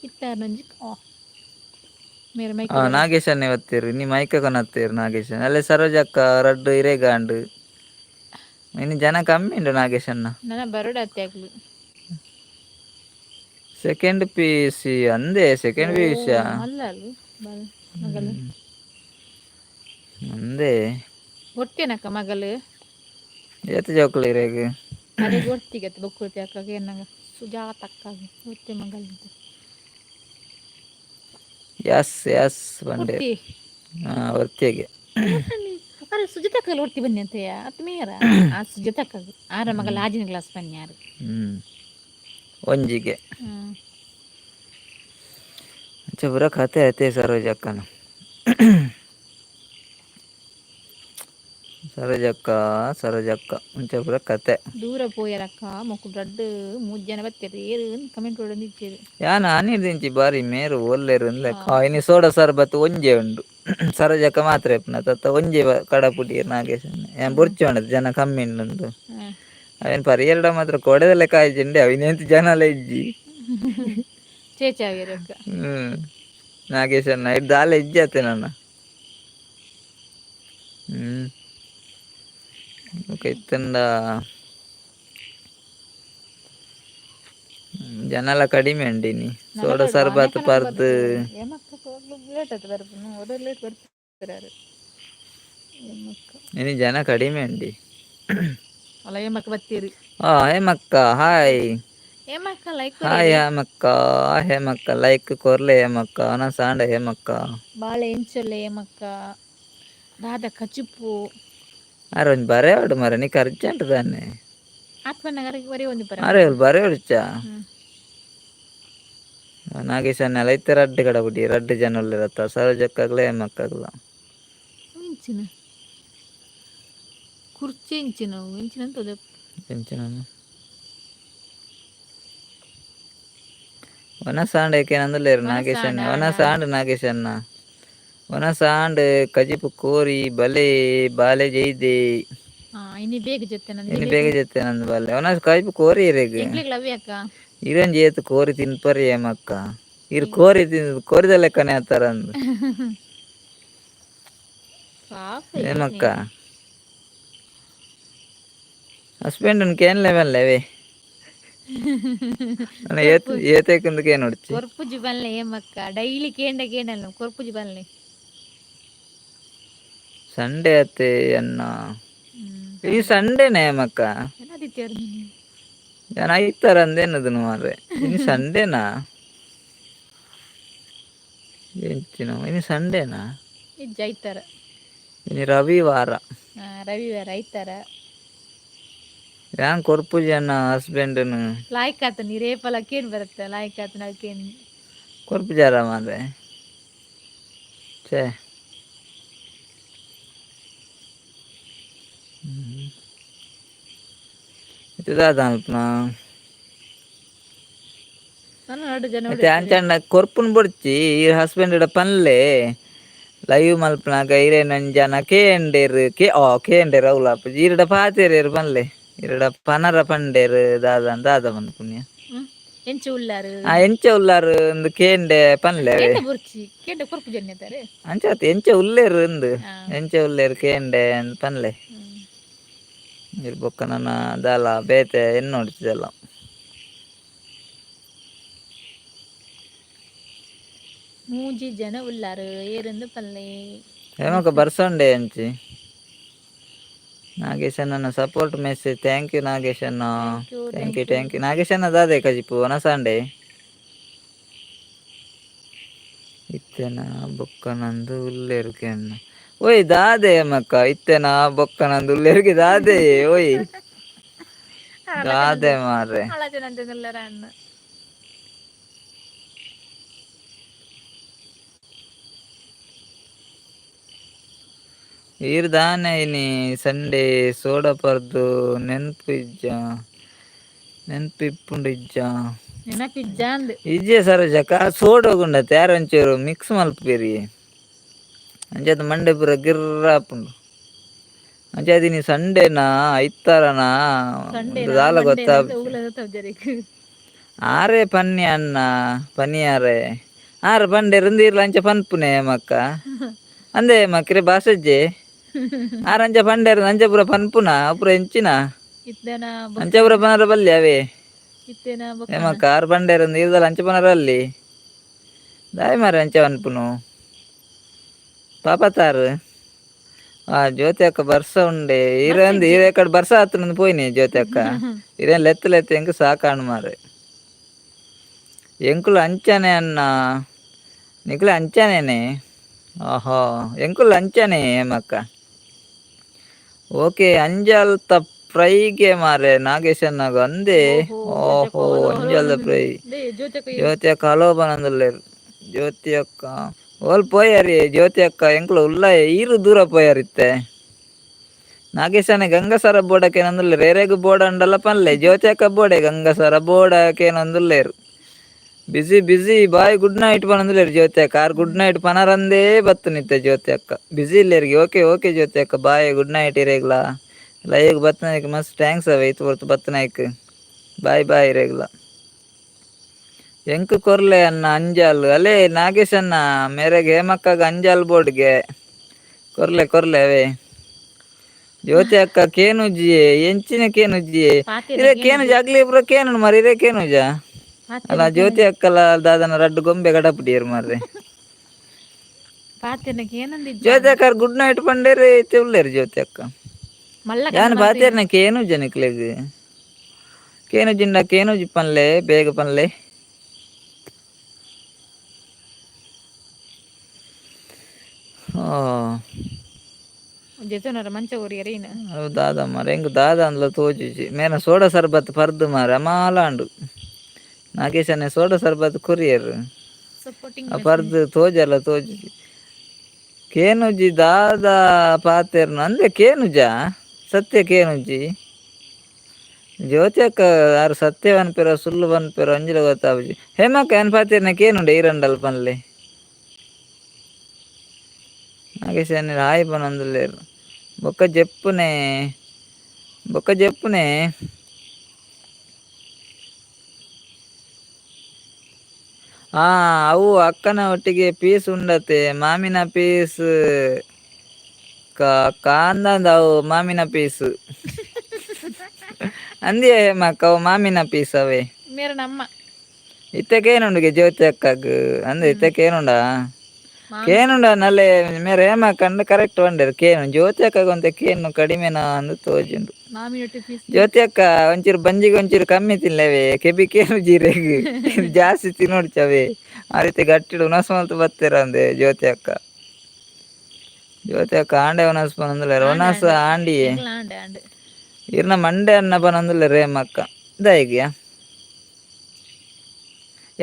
ಇತ್ತಾರೊಂಜಿ ಮೇರ್ ಮೈಕ್. ನಾಗೇಶನ್ನೇ ಬತ್ತೆರ್ ಇನಿ ಮೈಕ್ ಕೊನತ್ತೆರ್ ನಾಗೇಶನ್. ಅಲ್ಲೇ ಸರೋಜಕ್ಕ ರಡ್ಡ್ ಇರೆಗಾಂಡ್. ಇನಿ ಜನ ಕಮ್ಮಿ ಉಂಡು ನಾಗೇಶನ್ನ. ನನ ಬರೋಡತ್ತೆ ಅಕ್ಲು. ಸೆಕೆಂಡ್ ಪಿ.ಯು.ಸಿ ಅಂದೇ. Second PUC. ಮಲ್ಲಲು ಮಗಲ್. ಅಂದೇ. ಒರ್ತಿನಕ್ಕ ಮಗಲ್. ಏತ್ ಜೋಕುಲು ಇರೆಗ್? ಅರೆಗ್ ಒರ್ತಿಗತ್ ಬೊಕ್ಕುರ್ತಿ ಅಕ್ಕಗೆ ಎನ್ನಗ ಸುಜಾತ ಅಕ್ಕ ಒರ್ತಿ ಮಗಲ್. ಎಸ್ ಎಸ್ ಪಂಡೆರ್. ಒರ್ತಿ. ಹಾ, ಒರ್ತಿಗೆ. ಅರೆ ಸುಜಾತಕ್ಕಲ್ ಒರ್ತಿ ಬನ್ನಿ ಅಂತಯ್ಯ ಅತ್ ಮೇರ ಆ ಸುಜಾತಕ್ಕ ಆರ ಮಗಲ್ ಆಜಿನ ಕ್ಲಾಸ್ ಬನ್ನಿ ಯಾರು. ಒಂಜಿಗೆ. ಅಂಚ ಪೂರ ಕತೆ ಅತೆ ಸರೋಜಕ್ಕನ. ಸರೋಜಕ್ಕ ಸರೋಜಕ್ಕ ಅಂಚ ಪೂರ ಕತೆ. ದೂರ ಪೋಯರಕ್ಕ ಮೊಕುಲು ರಡ್ಡ್ ಮೂಜಿ ಜನ ಬತ್ತೆರ್ ಏರ್ ಕಮೆಂಟ್ ಕೊಡೊಂದಿಜ್ಜೆರ್. ಯಾನ್ ಆನಿರ್ದಿಂಚಿ ಬಾರಿ ಮೇರ್ ಓಲ್ಲೆರ್ ಲೆಕ್ಕ. ಇನಿ ಸೋಡ ಸರ್ಬತ್ ಒಂಜೇ ಉಂಡು. ಸರೋಜಕ್ಕ ಮಾತ್ರ ಇಪ್ಪುನ ತತ್ತ ಒಂಜೇ ಕಡಪುಡಿಯೆರ್ ನಾಗೇಶನ್. ಯಾನ್ ಬೊರ್ಚಿ ಪಂಡದ್ ಜನ ಕಮ್ಮಿ ಉಂಡು. ಅವೇನ್ ಪರಿಯೆರಡ ಮಾತ್ರ ಕೋಡೆದ ಲೆಕ್ಕ ಆಯ್ಜಿಂಡೆ ಅವಿನೆಂತ ಜನಲ ಇಜ್ಜಿ. ಚೇಚಾವಿಯರ್ ಅಕ್ಕ. ನಾಗೇಶಣ್ಣ ಇರ್ ದಾಲ ಇಜ್ಜಿ ಅತ್ತೆ ನನ್ನ. ಬೊಕ ಇತ್ತಂಡ ಜನಲ ಕಡಿಮೆ ಉಂಡು ಇನಿ. ಸೋಡ ಸರ್ಬತ್ ಪರ್ದ್. ಇನಿ ಜನ ಕಡಿಮೆ ಉಂಡಿ. ಅಲ್ಲ ಹೇಮಕ್ಕ ಬತ್ತೀರಿ. ಆ ಹೇಮಕ್ಕ ಹಾಯ್. ಹೇಮಕ್ಕ ಲೈಕ್. ಹಾಯ್ ಹೇಮಕ್ಕ. ಹೇಮಕ್ಕ ಲೈಕ್ ಕೊರ್ಲೆ ಹೇಮಕ್ಕ. ಅನ ಸಾಂಡ ಹೇಮಕ್ಕ. ಬಾಳೆ ಎಂಚೊಲ್ಲೆ ಹೇಮಕ್ಕ ದಾದ ಕಚಿಪ್ಪು. ಅರೆ ಒಂಜಿ ಬರೆವಡ್ ಮಾರ್ರೆ ನಿಕ್ ಅರ್ಜೆಂಟ್ ದಾನೆ. ಆತ್ಮನಗರ ಒರೇ ಒಂಜಿ ಪರ. ಅರೆ ಬರೆವೊಡ್ಚ. ನಾಗೇಶ್ ಇತ್ತೆ ರಡ್ಡ್ ಕಡಪುಡಿ ರಡ್ಡ್ ಜನ ಉಲ್ಲೆರತ್ತ ಸರೋಜಕ್ಕಗ್ಲ ಹೇಮಕ್ಕಗ್ಲ. ಎಂಚಿನ ಕುರ್ಚಿ ಎಂಚಿನ ಎಂಚಿನ ತೋಜ. ಎಂಚಿನ ವನಸಾಂಡ್ ಏಕೇನಂದುಲ್ಲೇರು ನಾಗೇಶ್ ಅಣ್ಣ. ವನಸಾಂಡ್ ನಾಗೇಶ್ ಅಣ್ಣ, ವನಸಾಂಡ್ ಕಜಿಪು ಕೋರಿ ಬಲೆ ಬಾಲೆ ಜೈದೆ. ಇನಿ ಬೇಗ ಜೊತೆ. ಇನಿ ಬೇಗ ಜೊತೆ ನಂದು ಬಾಲೆ ವನಸ್ ಕಜಿಪು ಕೋರಿ ಇರೆಗ್. ಲವ್ ಅಕ್ಕ. ಇರಂಜಿ ಏತ್ ಕೋರಿ ತಿನ್ಪರಿ ಏಮಕ್ಕ, ಇರ್ ಕೋರಿ ತಿನ್ ಕೋರಿದ ಲೆಕ್ಕನೆ ಆತಾರ ಅಂದು. ಏಮಕ್ಕ ಹಸ್ಬೆಂಡ್ ಕೇನ್ ಲೆವೆಲ್ ಲೆವೆ ಏತ್ ಏತೇಕಂದು ಕೇನ್ ಹೊಡ್ಚಿ. ಕೊರ್ಪುಜಿ ಬಲ್ಲೆ ಏಮಕ್ಕ, ಡೈಲಿ ಕೇಂಡ ಕೇಂಡಲ್ಲ ಕೊರ್ಪುಜಿ ಬಲ್ಲೆ. ಸಂಡೇ ಅತ್ತೆ ಅನ್ನ, ಈ ಸಂಡೇನೆ ಏಮಕ್ಕ. ನಾನು ಐತಾರ ಅಂದೇನದನು ಮಾರ್ರೆ, ಇನ್ನು ಸಂಡೇನಾ ಎಂಚಿನ? ಇನ್ನು ಸಂಡೇನಾ? ಇಜ್ಜ, ಐತಾರ. ಇನ್ನು ರವಿವಾರ. ರವಿವಾರ ಐತಾರ. ಯಾನ್ ಕೊರ್ಪುಜಿ ಅಣ್ಣ ಹಸ್ಬೆಂಡ್ನು. ಲಾಯ್ಕ್ ಆತ ನೀರೇ ಪಲ ಕೇನ್ ಬರುತ್ತೆ, ಲಾಯ್ಕ್ ಆತ ಕೇನ್. ಕೊರ್ಪುಜಾರ ಮಾರ್ರೆ? ಛೇ, ಇದು ದಾದ ಅನ್ಪುನ? ಮತ್ತೆ ಅಂಚಂಡ ಕೊರ್ಪುನ್ ಬೊಡ್ಚಿ, ಈ ಹಸ್ಬೆಂಡ್ ಇಡ ಪನ್ಲೆ ಲೈವ್ ಮಲ್ಪನಾಗ ಇರೇನ್ ಜನ ಕೇಂಡೇರು ಕೆ ಓ ಕೇಂಡೇರು ಅವ್ಲ ಈರಡ ಪಾತೆರೇರು ಪನ್ಲೆ, ಇರಡ ಪನರ ಪಂಡೇರು ದಾದ ದಾದ ಪನ್ಪುನಿಯ. ಎಂಚ ಉಲ್ಲಾರು? ಆ ಎಂಚ ಉಲ್ಲಾರು ಅಂದ್ ಕೇಂಡೆ ಪನ್ಲೆ. ಕೇಂಡೆ ಬುರ್ಚಿ, ಕೇಂಡೆ ಕೊರ್ಪು ಜನ್ಯತಾರೆ. ಅಂಚಾತ್ ಎಂಚ ಉಲ್ಲೇರು ಅಂದ್, ಎಂಚ ಉಲ್ಲೇರು ಕೇಂಡೆ ಅಂದ್ ಪನ್ಲೆ. ಇರ್ ಬೊಕ್ಕ ನನ್ನ ದಾಲ ಬೇತೆ ಎನ್ನೋಡ್ತಿದೆಲ್ಲ. ಮೂಜಿ ಜನ ಉಲ್ಲಾರು, ಏರಂದು ಪಲ್ಲೆ. ಹೇಮಕ್ಕ ಬರ್ಸೊಂಡೆ ಅಂಚಿ. ನಾಗೇಶ್ ಅಣ್ಣನ support message, thank you Nagesh ಅಣ್ಣ. Thank you thank you Nagesh ಅಣ್ಣ. ದಾದೆ ಕಜಿಪು ವನಸಾಂಡೆ? ಇತ್ತೆನ ಬೊಕ್ಕನಂದು ಉಲ್ಲೇರುಗೆ ಅಣ್ಣ. ಓಯ್ ದಾದೆ ಮಕ್ಕ, ಇತ್ತೆನ ಬೊಕ್ಕನಂದು ಉಲ್ಲೇರುಗೆ ದಾದೆ? ಓಯ್ ದಾದೆ ಮಾರ್ರೆ? ಅಣ್ಣ ಈರ್ ದಾನೆ ಇನಿ ಸಂಡೇ ಸೋಡ ಪರ್ದು ನೆನ್ಪು ಇಜ್ಜ? ನೆನ್ಪು ಇಪ್ಪುಂಡು ಇಜ್ಜ? ನೆನಪಿಜ್ಜ ಅಂದ್. ಇಜ್ಜೆ ಸರೋಜಕ್ಕ, ಸೋಡ ಗುಂಡತ್ತೆ ಯಾರು ಒಂಚೂರು ಮಿಕ್ಸ್ ಮಲ್ಪೇರಿ, ಅಂಚಾದ್ ಮಂಡೆ ಪೂರ ಗಿರ್ರ ಆಪುಂಡು. ಅಂಚಾದ್ ಇನಿ ಸಂಡೇನಾ ಐತಾರನಾ ದಾಲ ಗೊತ್ತಾಪುಜಿ. ಆರೇ ಪನ್ನಿ ಅಣ್ಣ ಪನಿಯಾರೆ ಆರ್ ಪಂಡೆರ್ ಇಂದೀರ್ಲ ಅಂಚ ಪನ್ಪುನೆ ಮಕ್ಕ ಅಂದೆ ಮಕ್ರೆ ಬಾಸಜ್ಜೆ ಆರ್ ಅಂಚ ಪಂಡೆರ್ ಅಂಚ ಪೂರ ಪನ್ಪುನ ಪೂರ ಎಂಚಿನ ಅಂಚ ಪೂರ ಪನರ ಬಲ್ಲಿ ಅವೇ ಏಮಕ್ಕ. ಆರ್ ಪಂಡೆರ್ ಈರ್ದಲ ಅಂಚ ಪನರ ಅಲ್ಲಿ ದಾಯಿ ಮಾರೆ ಅಂಚ ಪನ್ಪುನು ಪಾಪತಾರು. ಆ ಜ್ಯೋತಿ ಅಕ್ಕ ಬರ್ಸ ಉಂಡೆ ಈರಂದು ಈರೆ ಕಡೆ ಬರ್ಸ ಆತನಂದು ಪೋಯಿನಿ ಜ್ಯೋತಿ ಅಕ್ಕ. ಇರೇನ್ ಲೆತ್ತು ಲೆತ್ತು ಎಂಕ್ ಸಾಕಾಣ್ ಮಾರೆ. ಎಂಕುಲು ಅಂಚನೆ ಅನ್ನ, ನಿಕುಲು ಅಂಚನೇನೆ. ಓಹೋ ಎಂಕುಲು ಅಂಚನೆ ಹೇಮಕ್ಕ. ಓಕೆ ಅಂಜಲ್ತ ಫ್ರೈಗೆ ಮಾರೆ ನಾಗೇಶಣ್ಣಗ ಅಂದೆ. ಓಹೋ ಅಂಜಲ್ದ ಫ್ರೈ. ಜ್ಯೋತಿ ಅಕ್ಕ ಹಲೋ ಬನಂದುಲ್ಲೇರು. ಜ್ಯೋತಿ ಅಕ್ಕ ಓಲ್ ಪೋಯಾರಿ? ಜ್ಯೋತಿ ಅಕ್ಕ ಎಂಕುಲು ಉಲ್ಲ, ಈರು ದೂರ ಪೋಯಾರಿತ್ತೆ. ನಾಗೇಶನ ಗಂಗಸರ ಬೋಡಕೇನಂದುಲ್ಲೇರು, ಏರೆಗ್ ಬೋಡ ಅಂಡಲ ಪನ್ಲೆ. ಜ್ಯೋತಿ ಅಕ್ಕ ಬೋಡೆ ಗಂಗಸರ ಬೋಡಕೇನಂದುಲ್ಲೇರು. Busy busy bye good night ಪನಂದುಲ್ಲೇರು ಜ್ಯೋತಿ ಅಕ್ಕ. R good night ಪನರಂದೇ ಬತ್ತನಿತ್ತೆ ಜ್ಯೋತಿ ಅಕ್ಕ. ಬಿಸಿ ಇಲ್ಲೇರಿಗೆ. ಓಕೆ ಓಕೆ ಜ್ಯೋತಿ ಅಕ್ಕ bye good night ಇರೇಗ್ಲಾ. ಲೈವ್ ಬತ್ತನಾಯ್ಕ ಮಸ್ತ್ thanks ಅವೆ ಇತ್ತು ಹೊರ್ತು ಬತ್ತನಾಯ್ಕ. Boy boy ಇರೇಗ್ಲ. ಎಂಕ್ ಕೊರ್ಲೆ ಅನ್ನ ಅಂಜಾಲ್. ಅಲೇ ನಾಗೇಶ್ ಅಣ್ಣ ಮೇರೆಗೆ ಹೇಮಕ್ಕಗ ಅಂಜಾಲ್ ಬೋರ್ಡ್ಗೆ ಕೊರ್ಲೆ ಕೊರ್ಲೆ ಅವೇ. ಜ್ಯೋತಿ ಅಕ್ಕ ಕೇನುಜಿ ಎಂಚಿನ ಕೇನುಜಿ? ಇರೇ ಕೇನುಜಿ ಅಗ್ಲಿ ಪೂರ ಕೇನು ಮಾರಿ ಇರೇ ಕೇನುಜ ಅಲ್ಲ ಜ್ಯೋತಿ ಅಕ್ಕಲ ದಾದನ ರಡ್ಡು ಗೊಂಬೆ ಗಡಪುಡಿಯರು ಮಾರ್ರೆ. ಜ್ಯೋತಿ ಅಕ್ಕ ಗುಡ್ ನೈಟ್ ಪಂಡೇರಿ ತಿಳ್ಲೇರು ಜ್ಯೋತಿ ಅಕ್ಕ. ಯಾನ್ ಪಾತೆರ್ನ ಕೇನುಜ ನಿಕ್ಲೆಗ್? ಕೇನುಜಿಂಡ ಕೇನುಜಿ ಪನ್ಲೆ, ಬೇಗ ಪನ್ಲೆ. ಅವು ದಾದ ಮಾರೆ ಎಂಕ್ ದಾದ ಅಂದ್ಲ ತೋಜುಜಿ. ಮೇನ ಸೋಡಾ ಸರ್ಬತ್ ಪರ್ದು ಮಾರೆ ಅಮಾಲಾಂಡು. ನಾಗೇಶನೇ ಸೋಡಾ ಸರ್ಬತ್ ಕೊರಿಯರ್ ಪರ್ದು ತೋಜಲ್ಲ ತೋಜುಜಿ. ಕೇನುಜಿ ದಾದ ಪಾತೆರ್ನ ಅಂದೆ ಕೇನುಜ ಸತ್ಯ ಕೇನುಜಿ. ಜ್ಯೋತಿ ಅಕ್ಕ ಆರು ಸತ್ಯ ಪನ್ಪೆರ ಸುಳ್ಳು ಪನ್ಪೆರ ಅಂಜಿಲ ಗೊತ್ತಾಪುಜಿ. ಹೇಮಕ್ಕ ಏನ್ ಪಾತಿರ್ನ ಕೇನುಂಡೆ ಈರಂಡಲ್ ಪನ್ಲೆ. ನಾಗೇಶ್ ಹಾಯ್ ಪನೊಂದುಲ್ಲೆರ್. ಬೊಕ್ಕ ಜೆಪ್ಪುನೆ ಬೊಕ್ಕ ಜೆಪ್ಪುನೆ. ಆ ಅವು ಅಕ್ಕನ ಒಟ್ಟಿಗೆ ಪೀಸ್ ಉಂಡತೆ ಮಾಮಿನ ಪೀಸ್ ಕಾಂದಂದ ಅವು ಮಾಮಿನ ಪೀಸ್ ಅಂದಿಯೇ ಹೇಮಕ್ಕ, ಅವು ಮಾಮಿನ ಪೀಸ್ ಅವೇ. ಮೇರೆ ನಮ್ಮ ಇತ್ತೆ ಕೇನುಂಡುಗೆ ಜ್ಯೋತಿ ಅಕ್ಕಗ್ ಅಂದೆ ಇತ್ತೆ ಕೇನುಂಡ ಕೇನುಂಡ ನಲ್ಲೆ ಮೇರೆ ಹೇಮಕ್ಕ ಅಂದ್ ಕರೆಕ್ಟ್ ಪಂಡೆರ್. ಕೇನು ಜ್ಯೋತಿ ಅಕ್ಕಗ್ ಒಂತೆ ಕೇನು ಕಡಿಮೆನಾ ಅಂದ್ ತೋಜುಂಡು. ಮಾಮಿ ಒಟ್ಟಿ ಪೀಸ್. ಜ್ಯೋತಿ ಅಕ್ಕ ಒಂಚೂರು ಬಂಜಿಗೆ ಒಂಚೂರು ಕಮ್ಮಿ ತಿನ್ಲೆವೆ, ಕೆಬಿ ಕೇನು ಜೀರೆಗ್ ಜಾಸ್ತಿ ತಿನ್ನೋಡ್ಚವೆ. ಆ ರೀತಿ ಗಟ್ಟಿಡು ಉನಸ್ ಮಲ್ತ್ ಬತ್ತೆರ ಅಂದೆ ಜ್ಯೋತಿ ಅಕ್ಕ. ಜ್ಯೋತಿ ಅಕ್ಕ ಆಂಡೆ ಉನಸ್ ಪನೊಂದುಲ್ಲೆರ್, ಉನಸ್ ಆಂಡಿಯೇ. ಎಂಕ್ಲ ಆಂಡೆ ಆಂಡೆ. ಇರ್ನ ಮಂಡೆ ಅನ್ನ ಪನೊಂದುಲ್ಲೆರ್ ಹೇಮಕ್ಕ. ದಾಯೆಗ್ಯಾ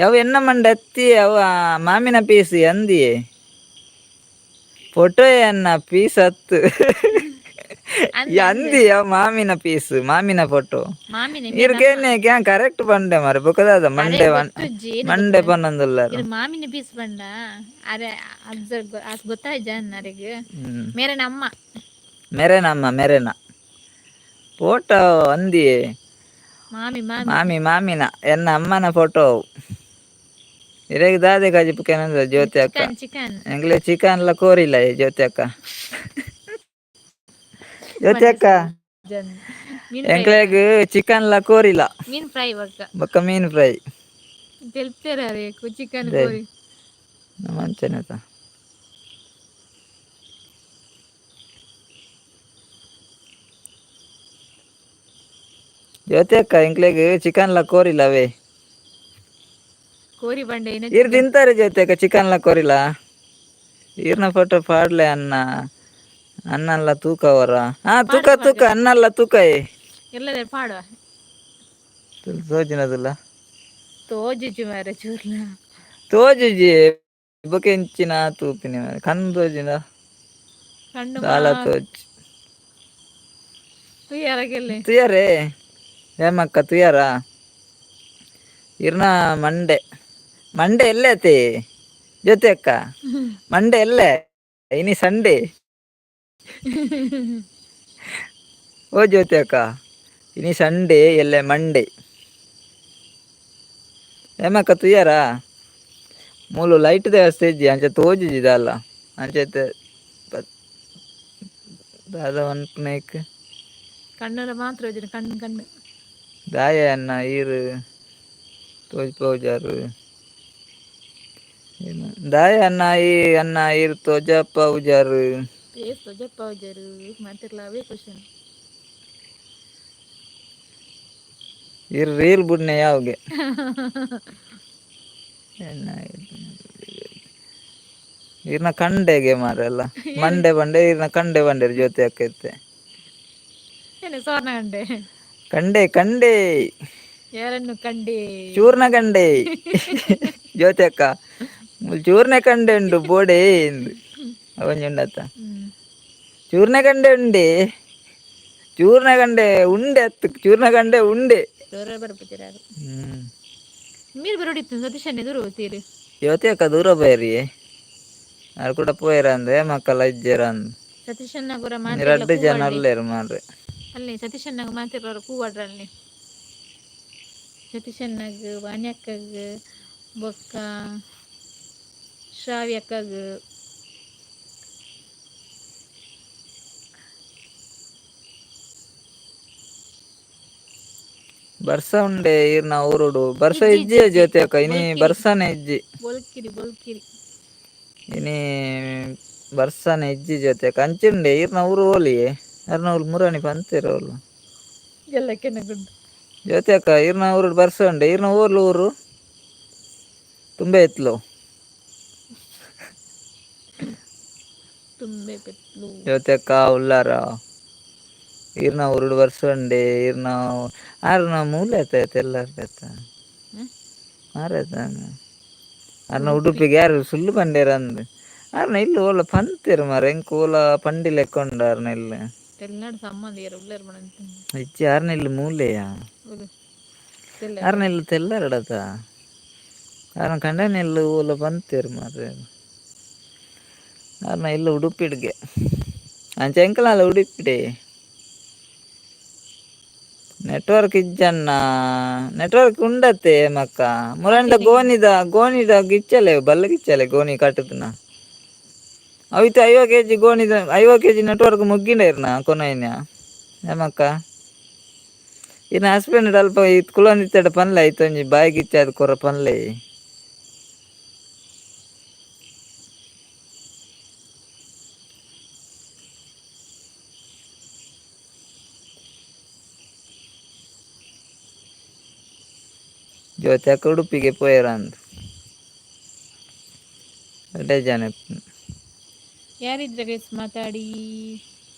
ಯಾವ ಎನ್ನ ಮಂಡೆ ಅತ್ತಿ ಅವ ಮಾಮಿನ ಪೀಸ್ ಅಂದಿಯೇ. ಫೋಟೋ ಅನ್ನ ಪೀಸ್ ಹತ್ತು ಅಂದಿ ಅವ ಮಾಮಿನ ಪೀಸ್ ಮಾಮಿನ ಫೋಟೋ. ಮಾಮಿನ ಇರ್ ಕೇನೆ ಕ್ಯಾನ್ ಕರೆಕ್ಟ್ ಪಂಡೆ ಮಾರೆ. ಬೊಕದಾದ ಮಂಡೆ ಗೊತ್ತುಜ್ಜಿ. ಮಂಡೆ ಪನೊಂದುಲ್ಲೆರ್. ಇರ್ ಮಾಮಿನ ಪೀಸ್ ಪಂಡ ಅರೆ ಅಬ್ಸರ್ವ್ ಗೊತ್ತಾಯ್ಜ ಅರೆಗ್. ಮೇರೆ ನಮ್ಮ ಮೆರೆನಮ್ಮ ಮೆರೆನ ಫೋಟೋ ಅಂದಿಯೇ. ಮಾಮಿ ಮಾಮಿ ಮಾಮಿ ಮಾಮಿನ ಎನ್ನ ಅಮ್ಮನ ಫೋಟೋ. ಇರೆಗ್ ದಾದೆ ಕಜಿಪು ಕೆನಂದ ಜ್ಯೋತಿ ಅಕ್ಕ? Chicken chicken. ಎಂಗ್ಲೆ ಚಿಕನ್ ಲ ಕೋರಿಲ್ಲ ಈ ಜ್ಯೋತಿ ಅಕ್ಕ. ಜ್ಯೋತಿ ಅಕ್ಕ ಮೀನ್ ಫ್ರೈ. ಎಂಕ್ಲೆಗ್ ಚಿಕನ್ ಲ ಕೋರಿಲ್ಲ. ಮೀನ್ ಫ್ರೈ ಬೊಕ್ಕ. ಬೊಕ್ಕ ಮೀನ್ ಫ್ರೈ. ತೆಲ್ಪೇರ ಚಿಕನ್ ಕೋರಿ. ಮಂಚನೆತ ಜ್ಯೋತಿ ಅಕ್ಕ ಎಂಕ್ಲೆಗ್ ಚಿಕನ್ ಲ ಕೋರಿಲ್ಲ ಅವೇ. ಕೋರಿ ಬಂಡೆ ಇನ್ನ. ಇರ್ ತಿಂತಾರೆ ಜ್ಯೋತಿ ಅಕ್ಕ ಚಿಕನ್ ಲ ಕೋರಿಲ್ಲ? ಈರ್ನ ಫೋಟೋ ಪಾಡ್ಲೆ ಅನ್ನ. ಅನ್ನಲ್ಲ ತೂಕ ಅವರ. ಹಾ ತೂಕ ತೂಕ ಅನ್ನಲ್ಲ ತೂಕ ಏ. ಎಲ್ಲದ ಪಾಡುವ. ತೋಜಿನದಿಲ್ಲ. ತೋಜುಜಿ ಮಾರೆ ಚೂರ್ಲ. ತೋಜುಜಿ ಬೊಕ ಎಂಚಿನ ತೂಪಿನಿ ಮಾರ್ರೆ. ಕಣ್ಣು ತೋಜಿನ. ಕಣ್ಣು. ದಾಲ ತೋಜ್. ತುಯ್ಯಾರಗೆಲ್ಲೆ. ತುಯರೇ ಹೇಮಕ್ಕ ತುಯರ? ಇರ್ನ ಮಂಡೆ ಮಂಡೆ ಎಲ್ಲೆ ಅತೆ ಜ್ಯೋತಿ ಅಕ್ಕ? ಮಂಡೆ ಎಲ್ಲೆ? ಇನಿ ಸಂಡೇ. ಓ ಜ್ಯೋತಿ ಅಕ್ಕ ಇನಿ ಸಂಡೇ ಎಲ್ಲೆ ಮಂಡೆ? ಹೇಮಕ್ಕ ತುಯರ? ಮೂಲು ಲೈಟ್ ವ್ಯವಸ್ಥೆ ಇಜ್ಜಿ ಅಂಚ ತೋಜುಜಿ ದಾಲ ಅಂಚ ದಾದ ಪನ್ಪುನೇಕ್. ಕಣ್ಣುಲ ಮಾತ್ರ ತೋಜುಂಡು, ಕಣ್ಣು ಕಣ್ಣು. ದಾಯ ಅನ್ನ ಈರ್ ತೋಜ್ಪೌಜಾರು ದಾಯ ಅನ್ನ ಈ ಅನ್ನ ಈರ್ ತೋಜಪ್ಪ ಉಜಾರು. ಏಸ್ ತೋಜಪ್ಪ ಉಜಾರು ಮಾತಿರ್ಲ ಅವೇ ಕ್ವಶನ್. ಈರ್ ರೀಲ್ ಬುಡ್ನೆ ಯಾವ್ಗೆ ಈರ್ನ ಕಂಡೆಗೆ ಮಾರೆಲ್ಲ ಮಂಡೆ ಬಂಡೆ ಈರ್ನ ಕಂಡೆ ಬಂಡೇರು ಜ್ಯೋತಿ ಅಕ್ಕ ಇತ್ತೆ. ಏನೆ ಸೋರ್ನ ಕಂಡೆ? ಕಂಡೆ ಕಂಡೆ. ಯಾರನ್ನು ಕಂಡೆ? ಚೂರ್ನ ಕಂಡೆ ಜ್ಯೋತಿ ಅಕ್ಕ. ಚೂರ್ನ ಕಂಡೆ ಉಂಡು ಬೋಡೆ ಇಂದು ಒಂಜಿ ಉಂಡತ್ತ. ಚೂರ್ನ ಕಂಡೆ ಉಂಡೆ ಚೂರ್ನ ಕಂಡೆ ಉಂಡೆ ಅತ್ತು ಚೂರ್ನ ಕಂಡೆ ಉಂಡೆ. ದೂರ ಬರ್ಪುಜಿರಾರು. ಮೀರ್ ಬರೋಡಿತ್ತು ಸತೀಶ್ ದೂರ ಹೋಗ್ತೀರಿ. ಜ್ಯೋತಿ ಅಕ್ಕ ದೂರ ಬೈರಿ ಆರ್ ಕೂಡ ಪೋಯರ ಅಂದೆ ಮಕ್ಕಳ ಇಜ್ಜೆರ ಅಂದ್. ಸತೀಶನ್ನ ಪೂರ ರಡ್ಡ್ ಜನ ಉಲ್ಲೆರ್ ಮಾರ್ರೆ. ಅಲ್ಲಿ ಸತೀಶಣ್ಣಗ್ ಮಾತೆರ್ಲ ಕೂವಾಡ್ರಲ್ಲಿ. ಸತೀಶಣ್ಣಗ್ ವಾಣಿ ಅಕ್ಕಗ್ ಬೊಕ್ಕ ಶ್ರಾವ್ಯ ಅಕ್ಕಗ್. ಬರ್ಸ ಉಂಡೆ ಈರ್ನ ಊರುಡು? ಬರ್ಸ ಇಜ್ಜಿ ಜ್ಯೋತಿ ಅಕ್ಕ, ಇನಿ ಬರ್ಸನೆ ಇಜ್ಜಿ. ಬೋಲ್ಕಿರಿ ಬೋಲ್ಕಿರಿ. ಇನಿ ಬರ್ಸನೆ ಇಜ್ಜಿ ಜ್ಯೋತಿ ಅಕ್ಕ. ಅಂಚುಂಡೆ ಈರ್ನ ಊರು ಓಲಿಯೇ ಅರ್ನ ಊರು ಮುರಾಣಿ ಪಂತೇರು ಅವ್ಲು. ಎಲ್ಲ ಕೆನಗುಂಡು. ಜ್ಯೋತಿ ಅಕ್ಕ ಈರ್ನ ಊರುಡು ಬರ್ಸ ಉಂಡೆ? ಈರ್ನ ಊರ್ಲು ಊರು ತುಂಬೆ ಇತ್ಲು. ತುಂಬೆ ಪೆತ್ಲು. ಜ್ಯೋತಿ ಅಕ್ಕ ಉಲ್ಲಾರ? ಈರ್ನ ಊರುಡು ಬರ್ಸ ಉಂಡೆ ಈರ್ನ ಆರ್ನ ಮೂಲೆ ಆಯ್ತ ಎಲ್ಲಾರ ಆಯ್ತ ಆರಾಯ್ತ ಅರ್ನ ಉಡುಪಿಗೆ ಯಾರು ಸುಳ್ಳು ಪಂಡೇರ ಅಂದ್. ಆರ್ನ ಇಲ್ಲ ಓಲ ಪಂತೇರು ಮಾರ್ರೆ, ಎಂಕ್ ಓಲ ಪಂಡಿ ಲೆಕ್ಕ ಉಂಡು ಆರ್ನ ಇಲ್ಲ. ತೆಲ್ನಾಡು ಸಂಬಂಧ ಏರು ಉಲ್ಲೇರು ಬಣಂತ. ಇಜ್ಜಿ, ಆರ್ನೆಲ್ಲು ಮೂಲೆಯಾ. ತೆಲ್ಲ. ಆರ್ನೆಲ್ಲು ತೆಲ್ಲರಡತ. ಆರ್ನ ಕಂಡನೆಲ್ಲು ಓಲ ಬಂತೇರು ಮಾರ್ರೆ. ಆರ್ನ ಇಲ್ಲ ಉಡುಪಿಡ್ಗೆ ಅಂಚ ಎಂಕಲಾಲ ಉಡುಪಿಡೆ. ನೆಟ್ವರ್ಕ್ ಇಜ್ಜಣ್ಣ, ನೆಟ್ವರ್ಕ್ ಉಂಡತ್ತೆ ಮಕ್ಕ. ಮುರಾನಿದ ಗೋನಿದ ಗೋನಿದ ಗಿಚ್ಚಲೆ ಬಲ್ಲ ಗಿಚ್ಚಲೆ ಗೋಣಿ ಕಟ್ಟುದನ ಅವಿತ 50 ಕೆಜಿ ಗೋಣಿದ 50 ಕೆಜಿ ನೆಟ್ವರ್ಕ್ ಮುಗ್ಗಿಂಡ ಇರ್ನ ಕೊನೈನ ಏಮಕ್ಕ. ಇನ್ನು ಹಸ್ಬೆಂಡ್ ಅಲ್ಪ ಇತ್ ಕುಲೊಂದಿತ್ತಡ ಪನ್ಲೆ, ಐತೊಂಜಿ ಬಾಯಿ ಗಿಚ್ಚಾದ್ ಕೊರ ಪನ್ಲೆ. ಜ್ಯೋತಿ ಅಕ್ಕ ಉಡುಪಿಗೆ ಪೋಯೆರಂದ್ ರಡ್ಡೆ ಜನ. ಯಾರಿದ್ರೆ ಗೈಸ್ ಮಾತಾಡಿ.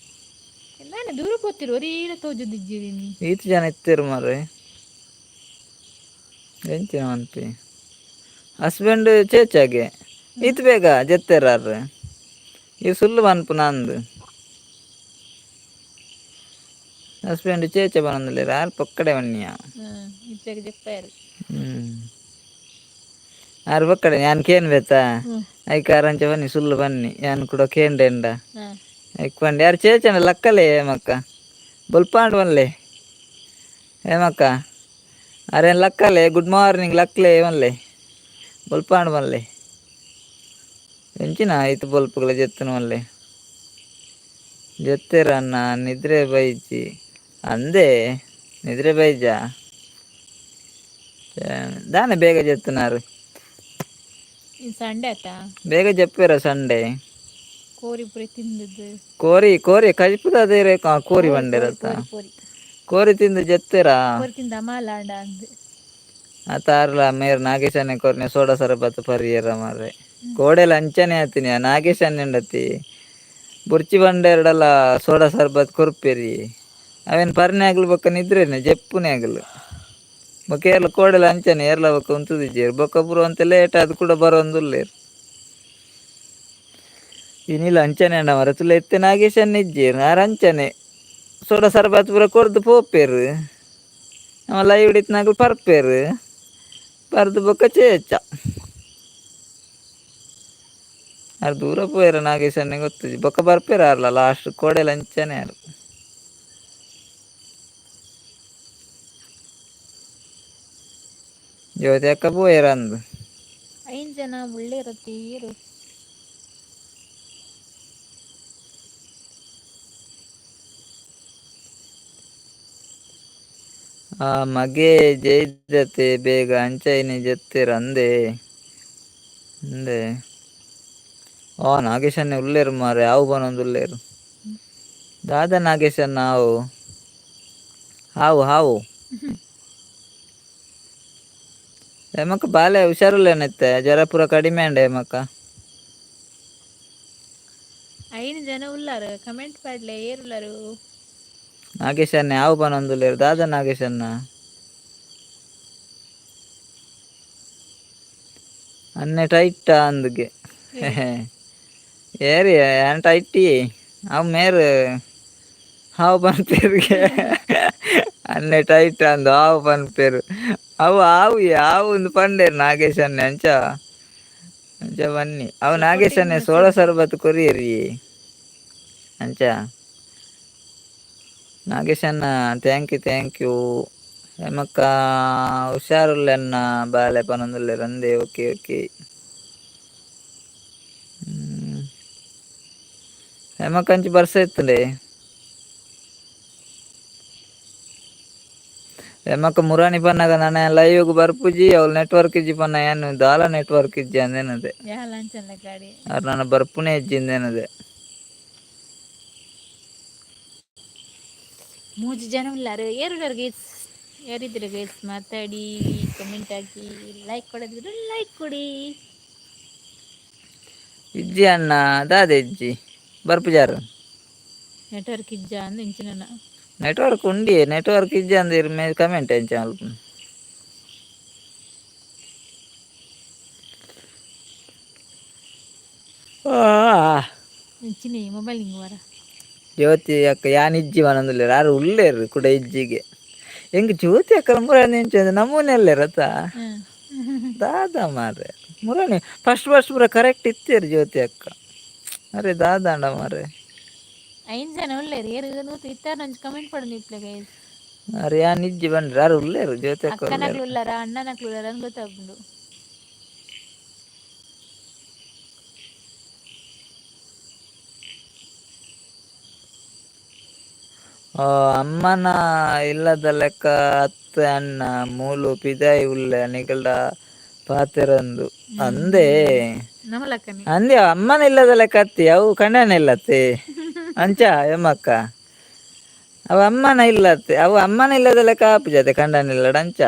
ನಾನು ದೂರ ಪೋತಿರು ಒರೀರ ತೋಜೊಂದಿಜ್ಜಿರಿ. ಈತ್ ಜನ ಇತ್ತೆರ್ ಮಾರ್ರೆ, ಎಂಚಿನ ಮನ್ಪಿ? ಹಸ್ಬೆಂಡ್ ಚೇಚಾಗೆ ಈತ್ ಬೇಗ ಜೆತ್ತೆರಾರ್, ಈ ಸುಳ್ಳು ಮನ್ಪುನ ಅಂದ್. ಹಸ್ಬೆಂಡ್ ಚೇಚ ಪನೊಂದುಲ್ಲೆರ್, ಆರ್ ಪೊಕ್ಕಡೆ ಬನ್ನಿಯ. ಈತ್ ಬೇಗ ಜೆಪ್ಪಾಯರು. ಆರ್ ಪೊಕ್ಕಡೆ ಯಾನ್ ಕೇನ್ಬೆತ್ತಾ. ಐಕ್ ಆರ್ ಅಂಚ ಬನ್ನಿ, ಸುಳ್ಳು ಬನ್ನಿ, ಯಾನ್ ಕೂಡ ಕೇಂಡೆಂಡ. ಐಕ್ ಪಂಡೆ ಯಾರ್ ಚೇಚಂಡ ಲಕ್ಕಲೆ ಏಮಕ್ಕ ಬೊಲ್ಪಾಂಡ್ ಬನ್ಲೆ ಏಮಕ್ಕ. ಅರೇನ್ ಲಕ್ಕಲೆ, ಗುಡ್ ಮಾರ್ನಿಂಗ್ ಲಕ್ಲೆ ಬನ್ಲೆ, ಬೊಲ್ಪಾಂಡ್ ಬನ್ಲೆ. ಎಂಚಿನ ಐತು ಬೊಲ್ಪುಗಳ ಜೆತ್ತನ ಮಲ್ಲೆ ಜೆತ್ತೆರನ್ನ. ನಿದ್ರೆ ಬೈಜಿ ಅಂದೆ, ನಿದ್ರೆ ಬೈಜ ದಾನೆ ಬೇಗ ಜೆತ್ತನಾರು? ಈ ಸಂಡೆ ಆತಾ. ಬೇಗ ಜಪ್ಪೇರ ಸಂಡೆ. ಕೋರಿ ಪೂರಿ ತಿಂದದ್ದು. ಕೋರಿ ಕೋರಿ ಕಜಿಪುದ ಅದೇ ಕೋರಿ ಬಂಡೇರತ್ತ. ಕೋರಿ ಕೋರಿ. ಕೋರಿ ತಿಂದು ಜೆತ್ತೆರಾ? ಕೋರಿ ತಿಂದ ಅಮಾಲ ಆಂಡ ಅಂದ್. ಆತ ಆರ್ಲ ಮೇರ್ ನಾಗೇಶನೇ ಕೊರ್ನೆ ಸೋಡಾ ಸರಬತ್ ಪರಿಯರ ಮಾರ್ರೆ. ಕೋಡೆಲ ಅಂಚನೆ ಆತಿನಿ ನಾಗೇಶ್ ಅನ್ನೆಂಡತಿ ಬುರ್ಚಿ ಬಂಡೆರಡಲ ಸೋಡಾ ಸರ್ಬತ್ ಕೊರ್ಪೆರಿ, ಅವೇನ್ ಪರ್ನೆ ಆಗ್ಲು ಬೊಕ್ಕ ನಿದ್ರೆನೆ ಜೆಪ್ಪುನೆ ಆಗ್ಲು ಬೊಕ್ಕ ಏರ್ಲ ಕೋಡೆಲ ಅಂಚನೆ ಏರ್ಲ ಬೊಕ್ಕ ಉಂತುದಿಜ್ಜೆರ್. ಬೊಕ್ಕ ಪೂರ ಒಂತೆ ಲೇಟ್ ಆದ್ ಕೂಡ ಬರೊಂದುಲ್ಲೆರ್. ಇನಿಲ ಅಂಚನೆ ಅಂಡ ಮರ ತುಲೆ ಇತ್ತೆ ನಾಗೇಶ್ ಅಣ್ಣ ಇಜ್ಜೆರ್, ಆರ್ ಅಂಚನೆ ಸೋಡಾ ಸರ್ಬತ್ ಪೂರ ಕೊರ್ದು ಪೋಪೆರ್. ನಮ ಲೈವ್ ಇತ್ತಿನಾಗ್ಲು ಪರ್ಪೆರ್, ಪರ್ದು ಬೊಕ್ಕ ಚೇಚ ಆರ್ ದೂರ ಪೋಯೆರ ನಾಗೇಶ್ ಅಣ್ಣೆ ಗೊತ್ತುಜಿ. ಬೊಕ್ಕ ಬರ್ಪೆರ್ ಆರ್ಲ ಲಾಸ್ಟ್ ಕೋಡೆಲ ಅಂಚನೆ ಆರ್. ಜ್ಯೋತಿ ಅಕ್ಕ ಪೋಯೆರ್ ಅಂದ್. ಐನ್ ಜನ ಉಳ್ಳೇರತ್ತೆ ಏರು. ಆ ಮಗೆ ಜೈದತೆ ಬೇಗ ಅಂಚೈನೆ ಜೆತ್ತೆರ್ ಅಂದೆ ಅಂದೆ. ಆ ನಾಗೇಶ್ ಅಣ್ಣೆ ಉಲ್ಲೇರು ಮಾರ್ರೆ, ಆವು ಪನೊಂದು ಉಲ್ಲೇರು. ದಾದ ನಾಗೇಶಣ್ಣ ಆವು ಹಾವು ಹಾವು. ಹೇಮಕ್ಕ ಬಾಲೆ ಹುಷಾರುಲ್ಲೇನತ್ತೆ, ಜ್ವರ ಪೂರ ಕಡಿಮೆ ಅಂಡೆ ಹೇಮಕ್ಕ. ಐನ್ ಜನ ಉಲ್ಲಾರು, ಕಮೆಂಟ್ ಪಾಡ್ಲೆ ಏರುಲ್ಲಾರು. ನಾಗೇಶಣ್ಣ ಆವು ಪನೊಂದುಲ್ಲೇರು, ದಾದ ನಾಗೇಶಣ್ಣ ಅನ್ನೆ ಟೈಟ್ ಅಂದ್ಗೆ ಏರಿ ಏನ್ ಟೈಟಿ ಅವು ಮೇರ್ ಹಾವು ಪನ್ಪೇರ್ಗೆ. ಅನ್ನೆ ಟೈಟ್ ಅಂದು ಹಾವು ಪನ್ಪೇರು, ಅವು ಹಾವು ಯಾವು ಒಂದು ಪಂಡೇರು ನಾಗೇಶ್ ಅಣ್ಣೆ. ಅಂಚ ಅಂಚ ಬನ್ನಿ ಅವು ನಾಗೇಶ್ ಅಣ್ಣೆ ಸೋಳ ಸರ್ಬತ್ ಕೊರಿಯರಿ ಅಂಚ. ನಾಗೇಶ್ ಅಣ್ಣ thank you thank you. ಹೇಮಕ್ಕ ಹುಷಾರುಲ್ಲೆನ್ನ ಬಾಲೆ ಪನೊಂದುಲ್ಲೆರ್ ಅಂದೆ. Okay okay. ಹೇಮಕ್ಕ ಅಂಚಿ ಬರ್ಸ ಇತ್ತುಂಡೆ ಹೇಮಕ್ಕ. ಮುರಾಣಿ ಪನ್ನಗ ನನ ಲೈವ್ಗ್ ಬರ್ಪುಜಿ, ಅವ್ಲು ನೆಟ್ವರ್ಕ್ ಇಜ್ಜಿ ಪನ್ನ, ಏನ್ ದಾಲ ನೆಟ್ವರ್ಕ್ ಇಜ್ಜಿ ಅಂದೇನದೆ. ಯಾಲ ಅಂಚಲ್ಲ ಗಾಡಿ. ಆರ್ ನನ್ನ ಬರ್ಪುನೇ ಇಜ್ಜಿ ಅಂದೇನದೆ. ಮೂಜಿ ಜನ ಉಲ್ಲಾರು, ಏರುಲ್ಲಾರು ಗೈಸ್? ಯಾರಿದ್ದೀರ ಗೈಸ್? ಮಾತಾಡಿ, ಕಮೆಂಟ್ ಹಾಕಿ, ಲೈಕ್ ಕೊಡದಿದ್ರು ಲೈಕ್ ಕೊಡಿ. ಇಜ್ಜಿ ಅಣ್ಣ, ದಾದ ಇಜ್ಜಿ ಬರ್ಪುಜಾರು? ನೆಟ್ವರ್ಕ್ ಇಜ್ಜ ಅಂದ್ ಇಂಚಿನ. ನೆಟ್ವರ್ಕ್ ಉಂಡಿ, ನೆಟ್ವರ್ಕ್ ಇಜ್ಜಿ ಅಂದಿರ್ ಮೇ ಕಮೆಂಟ್ ಎಂಚ ಮಲ್ಪುನು? ಇಂಚಿನ ಮೊಬೈಲ್ ಹಿಂಗ್ ವರ. ಜ್ಯೋತಿ ಅಕ್ಕ ಯಾನ್ ಇಜ್ಜಿ ಪನೊಂದುಲ್ಲೆರ್ ಆರ್ ಉಲ್ಲೆರ್ ಕುಡ ಇಜ್ಜಿಗೆ. ಎಂಕ್ ಜ್ಯೋತಿ ಅಕ್ಕಲ ಮುರಾನಿ ಎಂಚ ನಮೂನೆ ಉಲ್ಲೆರ್ ಅತ್ತ. ದಾದ ಮಾರ್ರೆ ಮುರಾನಿ ಫಸ್ಟ್ ಫಸ್ಟ್ ಪೂರ ಕರೆಕ್ಟ್ ಇತ್ತೆರ್ ಜ್ಯೋತಿ ಅಕ್ಕ. ಅರೆ ದಾದಾಂಡ ಮಾರ್ರೆ. ಐನ್ ಜನ ಉಲ್ಲೆರ್ ಏರ್ ಇತ್ತಾರ ಒಂಜಿ ಕಮೆಂಟ್ ಪಡೊಂದು ಇಪ್ಲೆ ಗೈಸ್. ಆರ್ ಯಾನ್ ಇಜ್ಜಿ ಪಂಡ್ರೆ ಆರ್ ಉಲ್ಲೆರ್ ಜ್ಯೋತಿ ಅಕ್ಕ ಉಲ್ಲೆರ್. ಅಕ್ಕನಕ್ಲು ಉಲ್ಲಾರ ಅಣ್ಣನಕ್ಲು ಉಲ್ಲಾರ ಅಂತ ಗೊತ್ತಾಪುಂಡು. ಅಮ್ಮನ ಇಲ್ಲದ ಲೆಕ್ಕ ಅತ್ತ್ ಅಣ್ಣ ಮೂಲು ಪಿದಾಯಿ ಉಲ್ಲೆ ನಿಕಲ್ಡ ಪಾತೆರಂದು ಅಂದೇ. ನಮಲಕ್ಕನೆ ಅಂದೆ ಅಮ್ಮನ ಇಲ್ಲದ ಲೆಕ್ಕ ಅತ್ತಿ ಅವು ಕಂಡನ ಇಲ್ಲತ್ತೆ ಅಂಚ ಎಮ್ಮಕ್ಕ ಅವು ಅಮ್ಮನ ಇಲ್ಲತ್ತೆ ಅವು ಅಮ್ಮನ ಇಲ್ಲದ ಲೆಕ್ಕ ಆಪುಜತೆ ಕಂಡನ ಇಲ್ಲಡ ಅಂಚ.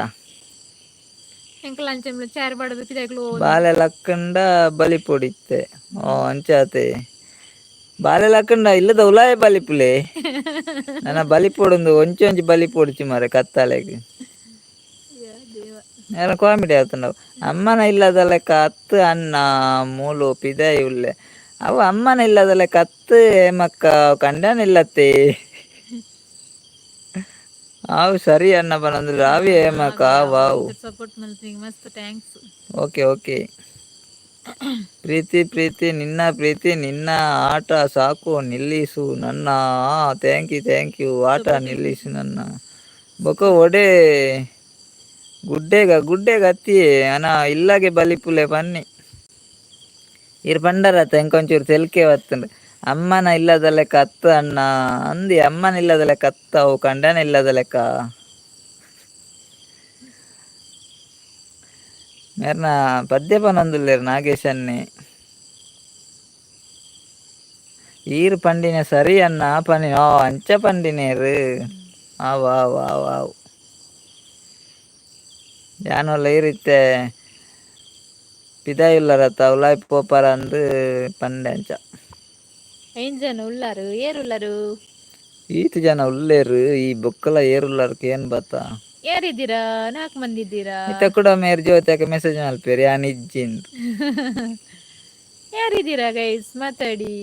ಎಂಕಲ್ ಅಂಚ ಚಾರ್ ಬಡದು ಪಿದಾಯ್ಕ್ಲು. ಬಾಲೆ ಲಕ್ಕಂಡ ಬಲಿ ಪೊಡಿತ್ತೆ ಓ ಅಂಚಾತೆ ಬಾಲೆ ಲಕ್ಕಂಡ ಇಲ್ಲದ ಉಲಾಯ ಬಲಿಪುಲೆ ನನ್ನ ಬಲಿ ಪೊಡೊಂದು ಒಂಚಿ ಒಂಜಿ ಬಲಿ ಪೊಡಿಚಿ ಮಾರೆ ಕತ್ತಾಲೆಗ್. ಏನ ಕಾಮಿಡಿ ಆತುಂಡವು. ಅಮ್ಮನ ಇಲ್ಲದ ಲೆಕ್ಕ ಅತ್ತು ಅಣ್ಣ ಮೂಲು ಪಿದಾಯಿ ಉಲ್ಲೆ ಅವು ಅಮ್ಮನ ಇಲ್ಲದ ಲೆಕ್ಕ ಅತ್ತು ಹೇಮಕ್ಕ ಕಂಡನ ಇಲ್ಲತ್ತೆ. ಆವು ಸರಿ ಅಣ್ಣ ಪನೊಂದುಲ್ಲೆರ್ ಆವಿ ಹೇಮಕ್ಕ ವಾವ್. ಸಪೋರ್ಟ್ ಮಲ್ತಿನಿ ಮಸ್ತ್ thanks. Okay okay. ಪ್ರೀತಿ ಪ್ರೀತಿ ನಿನ್ನ ಪ್ರೀತಿ ನಿನ್ನ ಆಟ ಸಾಕು ನಿಲ್ಲಿಸು ನನ್ನ. Thank you thank you ಆಟ ನಿಲ್ಲಿಸು ನನ್ನ. ಬೊಕ ಒಡೆ ಗುಡ್ಡೆಗ ಗುಡ್ಡೆಗ ಅತ್ತಿಯೇ ಅನ ಇಲ್ಲಗೆ ಬಲಿಪುಲೆ ಪನ್ನಿ ಇರ್ ಪಂಡರತ್ತ ಎಂಕೊಂಚೂರು ತೆಲ್ಕೆ ಬತ್ತುಂಡು. ಅಮ್ಮನ ಇಲ್ಲದ ಲೆಕ್ಕ ಅತ್ತ ಅಣ್ಣ ಅಂದಿ ಅಮ್ಮನ ಇಲ್ಲದ ಲೆಕ್ಕ ಅತ್ತ ಅವು ಕಂಡನ ಇಲ್ಲದ ಲೆಕ್ಕ. ಮೇರ್ನ ಪದ್ಯ ಪನೊಂದುಲ್ಲೆರ್ ನಾಗೇಶನ್ನೇ. ಈರ್ ಪಂಡಿನ ಸರಿ ಅಣ್ಣ ಪನ್ನಿ ಓ ಅಂಚ ಪಂಡಿನೇರ್ ಆವ್ ಆವ್ ಆವ್ ಆವ್ ಯಾನೊಲ್ಲ ಈರ್ ಇತ್ತೆ ಪಿದಾಯಿ ಉಲ್ಲರತ್ತ ಉಲಾಯಿ ಪೋಪರ ಅಂದ್ ಪಂಡೆ ಅಂಚ. ಐನ್ ಜನ ಉಲ್ಲಾರು ಏರ್ ಉಲ್ಲಾರು? ಈತ್ ಜನ ಉಲ್ಲೆರ್ ಈ ಬೊಕ್ಕಲ ಏರ್ ಉಲ್ಲರ್ ಕೇನ್ ಬತ್ತ. ಯಾರಿದ್ದೀರಾ? ನಾಲ್ಕು ಮಂದಿ ಇದ್ದೀರಾ? ಇತ್ತೆ ಕೂಡ ಮೇರ್ ಜ್ಯೋತಿ ಮೆಸೇಜ್ ಮಲ್ಪೆರ್ ಯಾನ್ ಇಜ್ಜಿಂದ್. ಯಾರಿದ್ದೀರಾ ಗೈಸ್ ಮಾತಾಡಿ.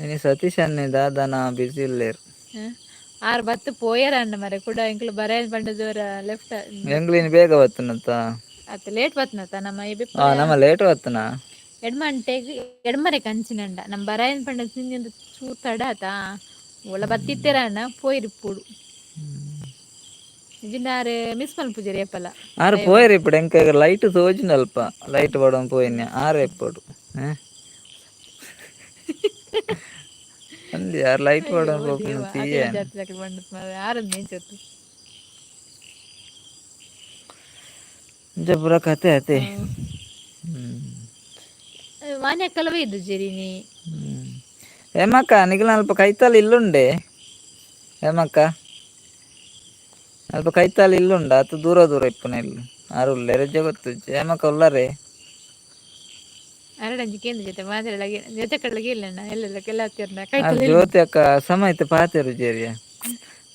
ಇನಿ ಸತೀಶ್ ಅಣ್ಣೆ ದಾದನ ಬಿಸಿ ಉಲ್ಲೆರ್. ಆರ್ ಬತ್ತು ಪೋಯರ ಅಣ್ಣ ಮರೆ ಕೂಡ ಎಂಕ್ಲು ಬರ ಪಂಡ ಜೋರ ಲೆಫ್ಟ್. ಎಂಕ್ಲು ಇನಿ ಬೇಗ ಬತ್ತನತ್ತ. ಅತ್ತ ಲೇಟ್ ಬತ್ನತ ನಮ್ಮ. ನಮ್ಮ ಲೇಟ್ ಬತ್ತನ. ಎಡ್ಮಂಟೆಗ್ ಎಡ್ಮರೆ ಕಂಚಿನಂಡ ನಮ್ಮ ಬರಾಯನ್ ಪಂಡ ತಿಂಜಂದು ಚೂರು ತಡ ಆತ ಒಳ ಬತ್ತಿತ್ತೆರ ಅಣ್ಣ ಪೋಯಿರಿಪ್ಪುಡು ಇಜಿಂಡ ಆರ್ ಮಿಸ್ ಮಲ್ಪುಜೆರ್ ಏಪಲ. ಆರ್ ಪೋಯೆರ್ ಇಪ್ಪಡು ಎಂಕ ಲೈಟ್ ತೋಜಿಂಡ ಅಲ್ಪ ಲೈಟ್ ಪಾಡೊಂದು ಪೋಯಿನಿ ಆರ್ ಎಪ್ಪೊಡು ಅಂದ್ ಯಾರ್ ಲೈಟ್ ಪಾಡೊಂದು ಪೋಪಿನ ತೀಯೆ. ಆರಂದ್ ಎಂಚತ್ತು. ಇಂಚ ಪೂರ ಕತೆ ಅತೆ. ಮಾನ್ಯ ಕಲವೇ ಇದ್ದು ಜೆರಿನಿ. ಹೇಮಕ್ಕ ನಿಗಲ ಅಲ್ಪ ಕೈತಲ್ ಇಲ್ಲುಂಡೆ ಹೇಮಕ್ಕ ಅಲ್ಪ ಕೈತಲ್ ಇಲ್ಲುಂಡ ಅತ್ ದೂರ ದೂರ ಇಪ್ಪುನ ಇಲ್ಲು ಆರ್ ಉಲ್ಲೆರ್ ಇಜ್ಜ ಗೊತ್ತುಜ್ಜಿ ಹೇಮಕ್ಕ ಉಲ್ಲರೆ. ಅರಡಂಜಿ ಕೇಂದ್ರ ಜೊತೆ ಮಾತಾಡಲಾಗಿ ಜೊತೆ ಕಡಲಾಗಿ ಇಲ್ಲಣ್ಣ ಎಲ್ಲೆಲ್ಲ ಕೆಲ ಹತ್ತಿರನ ಆರ್ ಕೈತಲ್. ಜ್ಯೋತಿ ಅಕ್ಕ ಸಮಯತ ಪಾತೆರು ಜೇರಿಯ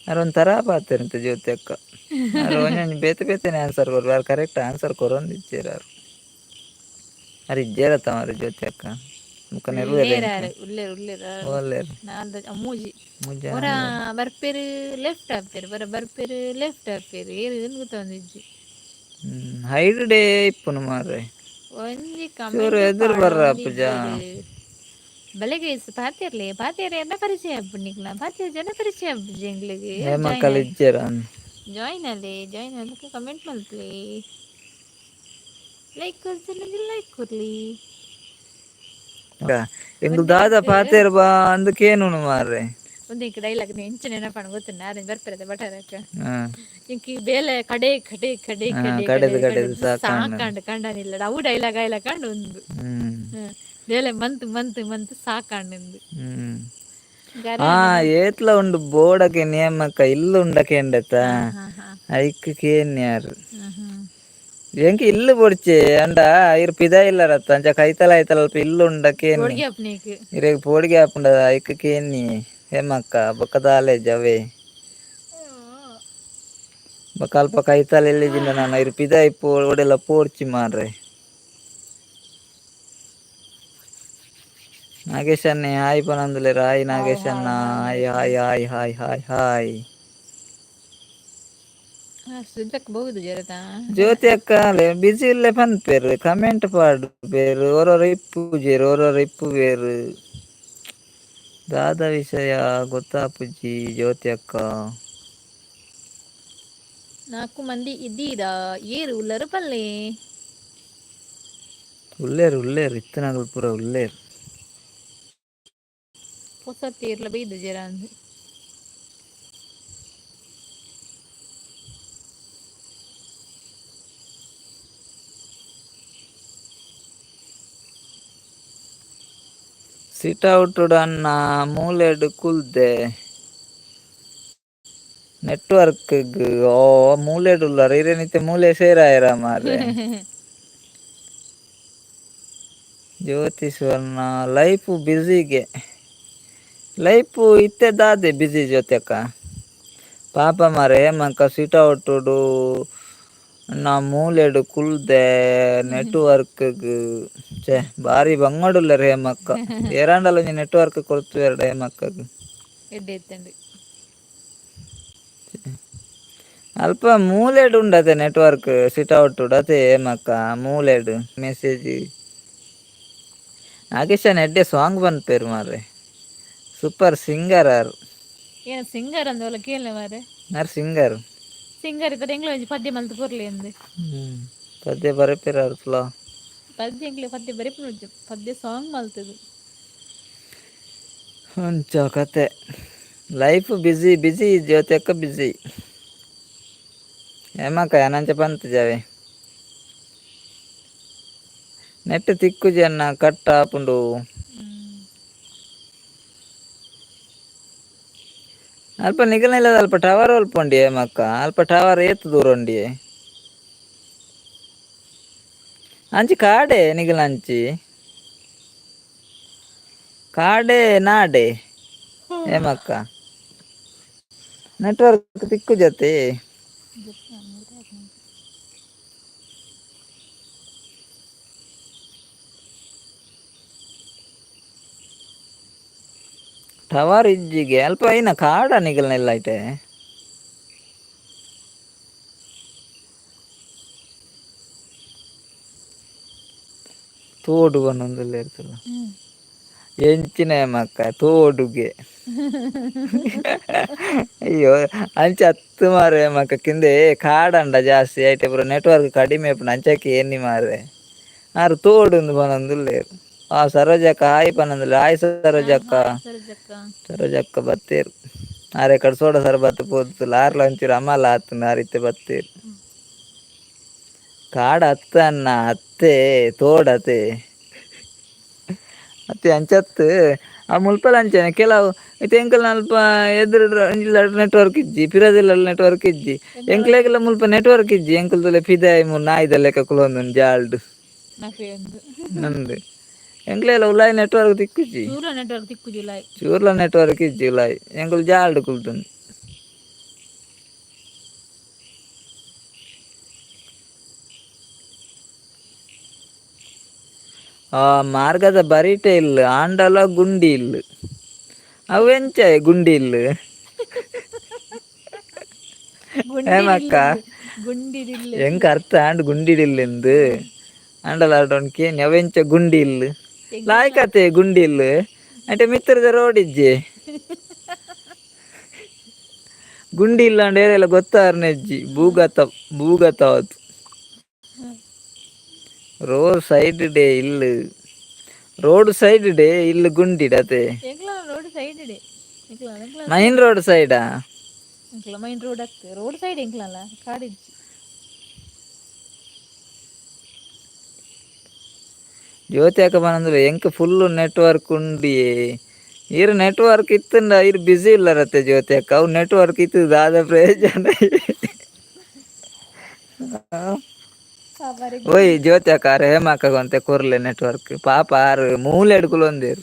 ಆರ್ ಒಂಥರ ಪಾತೆರಂತೆ ಜ್ಯೋತಿ ಅಕ್ಕ. ಆರ್ ಒಂಜೊಂಜಿ ಬೇತೆ ಬೇತೆನೆ ಆನ್ಸರ್ ಕೊರ್ಪೆರ್ ಆರ್ ಕರೆಕ್ಟ್ ಆನ್ಸರ್ ಕೊರೊಂದಿಜ್ಜೆರ್ ಆರ್. ಆರ್ ಇಜ್ಜೆರತ್ತ ಮಾರ್ರೆ ಜ್ಯೋತಿ ಅಕ್ಕ ಬೊಕ ನೆರ್ವೆರ್. ಉಲ್ಲೇರ್ ಆರ್ ಉಲ್ಲೇರ್ ಉಲ್ಲೇರ್. ಉಲ್ಲೆರ್. ನಾಲ್ದ ಮೂಜಿ. ಮೂಜಿ ಜನ ಒರ ಉಲ್ಲೆರ್. ಬರ್ಪೆರ್ ಲೆಫ್ಟ್ ಆಪೆರ್ ಒರ ಬರ್ಪೆರ್ ಲೆಫ್ಟ್ ಆಪೆರ್ ಏರ್ ಗೊತ್ತೊಂದಿಜ್ಜಿ. ಹೈಡ್ ಡೇ ಇಪ್ಪುನು ಮಾರ್ರೆ. ಒಂಜಿ ಚೂರು ಕಮೆಂಟ್ ಎದುರು ಬರ್ರ ಪೂಜಾ. ಪಾಡೊಂದಿಜ್ಜೆರ್. ಬಲೆ ಗೈಸ್ ಪಾತೆರ್ಲೆ ಪಾತೆರ ಎನ್ನ ಪರಿಚಯ ಆಪುಂಡು ನಿಕ್ಲ ಪಾತೆರ ಜನ ಪರಿಚಯ ಆಪುಜಿ ಎಂಕ್ಲೆಗ್. ಹೇಮಕ್ಕಲ್ ಇಜ್ಜೆರ್. ಜಾಯಿನ್ ಆಲೆ ಜಾಯಿನ್ ಆದ್ ಕಮೆಂಟ್ ಮಲ್ಪುಲೆ ಲೈಕ್ ಕೊರ್ತಿಲ್ಲ ಲೈಕ್ ಕೊರ್ಲಿ. ಎಂಕುಲು ದಾದ ಪಾತೆರ ಬಾ ಅಂದ್ ಕೇನುನು ಮಾರ್ರೆ. ಒಂದು ಇಂಕ್ ಡೈಲಾಗ್ ಎಂಚ ನೆನಪಂಡ ಗೊತ್ತುಂಡ ಆರೆಂಜ್ ಬರ್ಪೆರತೆ ಬಟಾರಕ. ಇಂಕ್ ಈ ಬೇಲೆ ಕಡೆ ಕಡೆ ಕಡೆ ಕಡೆ ಕಡೆದು ಕಡೆ ಕಡೆದು ಸಾಕಾಂಡ್. ಸಾಕಾಂಡ್ ಕಂಡನಿಲ್ಲ ಅವು ಡೈಲಾಗ್ ಐಲಾಗ್ ಕಂಡು ಒಂದು. ಬೇಲೆ month month month ಸಾಕಾಂಡ್. ಆ ಏತ್ಲ ಉಂಡು ಬೋಡಕ್ಕೆ ನೇಮಕ ಇಲ್ಲು ಉಂಡ ಕೇಂಡತ ಐಕ್ ಕೇನ್ಯಾರ್. ಎಂಕ್ ಇಲ್ಲು ಬೊಡ್ಚಿ ಅಂಡ ಇರ್ ಪಿದಾಯಿ ಇಲ್ಲರತ್ತ ಅಂಚ ಕೈತಲ ಐತಲ ಅಲ್ಪ ಇಲ್ಲು ಉಂಡ ಕೇನ್ನಿ. ಇರೆಗ್ ಪೋಡಿಗೆ ಆಪುಂಡ ಐಕ್ ಕೇನ್ನಿ ಹೇಮಕ್ಕ ಬೊಕ್ಕ ದಾಲೆ ಜವೆ. ಬೊಕ್ಕ ಅಲ್ಪ ಕೈತಲ್ ಇಲ್ಲಿಜಿಂಡ ನಾನ ಇರ್ ಪಿದಾಯಿ ಪೋ ಒಡೆಲ ಪೋಡ್ಚಿ ಮಾರ್ರೆ. Nagesh ಅಣ್ಣೆ ಹಾಯ್ ಪನೊಂದುಲ್ಲೆರ್ ಹಾಯ್ ಹಾಯ್ ನಾಗೇಶ್ hi ಅಣ್ಣ. Hi. Hi hi hi hi hi hi. ಸುದ್ದಕ್ಕೆ ಬಹುದು ಜರತಾ. ಜ್ಯೋತಿ ಅಕ್ಕ ಬಿಸಿ ಇಲ್ಲೇ ಪನ್ಪೇರು ಕಮೆಂಟ್ ಪಾಡ್ಪೇರು ಒರೊರ ಇಪ್ಪುಜೆರ್ ಒರೊರ ಇಪ್ಪುವೆರ್. ದಾದ ವಿಷಯ ಗೊತ್ತಾಪುಜಿ ಜ್ಯೋತಿ ಅಕ್ಕ. ನಾಲ್ಕು ಮಂದಿ ಇದ್ದೀರಾ, ಏರು ಉಲ್ಲರು ಪಲ್ಲೆ. ಉಲ್ಲೇರು ಉಲ್ಲೇರು ಇತ್ತನಗಲ್ ಪೂರ ಉಲ್ಲೇರು. ಹೊಸ ತೀರ್ಲ ಬೈದು ಜರ ಅಂದು. ಸಿಟ್ ಔಟುಡು ಅಣ್ಣ ಮೂಲೆಡ್ ಕುಲ್ದೆ ನೆಟ್ವರ್ಕ್ ಓ ಮೂಲೆಡ್ ಉಲ್ಲರ್ ಇರೆನಿತ್ತೆ ಮೂಲೆ ಸೇರಾಯೆರ ಮಾರ್ರೆ. ಜ್ಯೋತಿ ಸುವರ್ಣ ಲೈಫ್ ಬಿಸಿಗೆ ಲೈಫ್ ಇತ್ತೆ ದಾದೆ ಬಿಸಿ ಜ್ಯೋತಿ ಅಕ್ಕ. ಪಾಪ ಮಾರ್ರೆ ಹೇಮಕ್ಕ ಸಿಟ್ ಔಟುಡು ಅಣ್ಣ ಮೂಲೆಡ್ ಕುಲ್ದೆ ನೆಟ್ವರ್ಕ್ ಛೆ ಬಾರಿ ಬಂಗಡುಲ್ಲೆರ್ ಹೇಮಕ್ಕ. ಏರಾಂಡಲ ಒಂಜಿ ನೆಟ್ವರ್ಕ್ ಕೊರ್ತುವೆರ್ಡ ಹೇಮಕ್ಕಗ್. ಎಡ್ಡೆ ಇತ್ತಂಡು. ಅಲ್ಪ ಮೂಲೆಡ್ ಉಂಡತೆ ನೆಟ್ವರ್ಕ್ ಸಿಟ್ ಔಟುಡು ಅತೆ ಹೇಮಕ್ಕ ಮೂಲೆಡ್ ಮೆಸೇಜ್. ನಾಗೇಶನ್ ಎಡ್ಡೆ ಸಾಂಗ್ ಪನ್ಪೇರು ಮಾರ್ರೆ. ಸೂಪರ್ ಸಿಂಗರ್ ಆರ್. ಏನ ಸಿಂಗರ್ ಅಂದವಲ್ಲ ಕೇಳಲೆ ಮಾರ್ರೆ. ಆರ್ ಸಿಂಗರ್. ಸಿಂಗರ್ ಇತ್ತಾರೆ ಎಂಗ್ಲ ಒಂಜಿ ಪದ್ಯ ಮಲ್ತ್ ಕೊರ್ಲೆ ಅಂದ್. ಪದ್ಯ ಬರೆಪೆರ್ ಅರ್ಲ. ಪದ್ಯ ಎಂಕ್ಲೆ ಪದ್ಯ ಬರೆಪುನು ಪದ್ಯ ಸಾಂಗ್ ಮಲ್ತದು. ಅಂಚ ಕತೆ. ಲೈಫ್ ಬಿಸಿ ಬಿಸಿ ಜ್ಯೋತಿ ಅಕ್ಕ ಬಿಸಿ. ಹೇಮಕ್ಕ ಯಾನಂಚ ಪಂತಿಜಾವೆ. ನೆಟ್ ತಿಕ್ಕುಜಿ ಅಣ್ಣ ಕಟ್ ಆಪುಂಡು. ಅಲ್ಪ ನಿಗಲ್ನೆಲ್ಲ ಅಲ್ಪ ಟವರ್ ಒಲ್ಪ ಉಂಡಿಯೇ ಮಕ್ಕ ಅಲ್ಪ ಟವರ್ ಏತ್ ದೂರ ಉಂಡಿಯೇ. ಅಂಚಿ ಕಾಡೆ ನಿಗಲ ಅಂಚಿ ಕಾಡೆ ನಾಡೆ ಹೇಮಕ್ಕ ನೆಟ್ವರ್ಕ್ ತಿಕ್ಕುಜತೆ. ಟವರ್ ಇಜ್ಜಿಗೆ ಅಲ್ಪ ಐನ ಕಾಡ ನಿಗಲ್ನೆಲ್ಲ ಐತೆ. ತೋಡು ಪನ್ನೊಂದುಲ್ಲ ಇರ್ತಲ್ಲ ಎಂಚಿನ ಮಕ್ಕ ತೋಡುಗೆ. ಅಯ್ಯೋ ಅಂಚ ಹತ್ತು ಮಾರ್ರೆ ಮಕ್ಕ ಕಿಂದೆ ಕಾಡಂಡ ಜಾಸ್ತಿ ಐತೆ ಪೂರ ನೆಟ್ವರ್ಕ್ ಕಡಿಮೆ ಇಪ್ಪುಂಡು ಅಂಚಕ್ಕೆ ಎನ್ನಿ ಮಾರ್ರೆ. ಆರ್ ತೋಡುಂದು ಪನೊಂದುಲ್ಲೆರ್. ಆ ಸರೋಜಕ್ಕ ಹಾಯ್ ಪನೊಂದುಲ್ಲೆರ್ ಹಾಯ್ ಸರೋಜಕ್ಕ. ಹಾಯ್ ಸರೋಜಕ್ಕ. ಸರೋಜಕ್ಕ ಬತ್ತೇರ್ ಆರೆ ಕಡೆ ಸೋಡ ಸರ್ಬತ್ ಪೋದು ಆರ್ಲ ಒಂಚೂರು ಅಮಲ ಆತುಂಡು ಆರ್ ಇತ್ತೆ ಬತ್ತೇರ್. ಕಾಡು ಅತ್ತ ಅಣ್ಣ ಅತ್ತೆ ತೋಡತೆ ಅತ್ತೆ ಅಂಚತ್ ಆ ಮುಲ್ಪಲ ಅಂಚನೆ ಕೆಲವು ಇತ್ತೆ ಎಂಕಲ್ನ ಅಲ್ಪ ಎದುರು ನೆಟ್ವರ್ಕ್ ಇಜ್ಜಿ ಪಿರದಿಲ್ಲ ನೆಟ್ವರ್ಕ್ ಇಜ್ಜಿ ಎಂಕ್ಲೆಗೆಲ್ಲ ಮುಲ್ಪ ನೆಟ್ವರ್ಕ್ ಇಜ್ಜಿ ಎಂಕುಲ್ದಲ್ಲ ಪಿದಾಯಿ ನಾಯಿದ ಲೆಕ್ಕ ಕುಲೊಂದುಂಡು ಜಾಲ್ಡ್ ನಂದು ಎಂಕ್ಲೆಲ್ಲ ಉಲಾಯಿ ನೆಟ್ವರ್ಕ್ ತಿಕ್ಕುಜಿ. ಚೂರ್ಲ ನೆಟ್ವರ್ಕ್ ತಿಕ್ಕುಜಿ ಉಲಾಯಿ. ಚೂರ್ಲ ನೆಟ್ವರ್ಕ್ ಇಜ್ಜಿ ಉಲಾಯಿ ಎಂಕುಲು ಜಾಲ್ಡ್ ಕುಲ್ದುಂಡು. ಆ ಮಾರ್ಗದ ಬರಿಟೆ ಇಲ್ಲ ಆಂಡಲ ಗುಂಡಿ ಇಲ್ಲ ಅವು ಎಂಚ ಗುಂಡಿ ಇಲ್ಲ. ಹೇಮಕ್ಕ ಗುಂಡಿಡಿಲ್ಲ. ಎಂಕ್ ಅರ್ಥ ಆಂಡ್ ಗುಂಡಿಡಿಲ್ಲೆಂದು ಆಂಡಲ ಆಡೋನ್ ಕೇನಿ ಅವೆಂಚ ಗುಂಡಿ ಇಲ್ಲ ಲಾಯ್ಕತೆ ಗುಂಡಿ ಇಲ್ಲ ಅಂಟೆ ಮಿತ್ರದ ರೋಡ್ ಇಜ್ಜಿ ಗುಂಡಿ ಇಲ್ಲ ಅಂಡ ಏರೆಲ್ಲ ಗೊತ್ತಾರ್ನೆಜ್ಜಿ ಭೂಗತ ಭೂಗತ ಅವತ್ತು road side day ಇಲ್ಲ road side day ಇಲ್ಲ ಗುಂಡಿಡತೆ. Road side day main road ಸೈಡಾ? ಎಂಕ್ಲ main road ಆಗ್ತದೆ ರೋಡ್ ಸೈಡ್ ಎಂಕ್ಲಲ್ಲ ಕಾಡಿಜ್ಜಿ. ಜ್ಯೋತಿ ಅಕ್ಕ ಪನೊಂದುಲ್ಲೆರ್ ಎಂಕ್ ಫುಲ್ ನೆಟ್ವರ್ಕ್ ಉಂಡಿಯೇ. ಈರ್ ನೆಟ್ವರ್ಕ್ ಇತ್ತುಂಡ ಈರ್ ಬಿಸಿ ಇಲ್ಲರತ್ತೆ ಜ್ಯೋತಿ ಅಕ್ಕ ಅವು ನೆಟ್ವರ್ಕ್ ಇತ್ತು ದಾದ ಪ್ರಯೋಜನ. ಓಯ್ ಜ್ಯೋತಿ ಅಕ್ಕ ಆರ್ ಹೇಮಕ್ಕ ಒಂತೆ ಕೊರ್ಲೆ ನೆಟ್ವರ್ಕ್ ಪಾಪ ಆರ್ ಮೂಲೆಡ್ ಕುಲೊಂದೆರ್.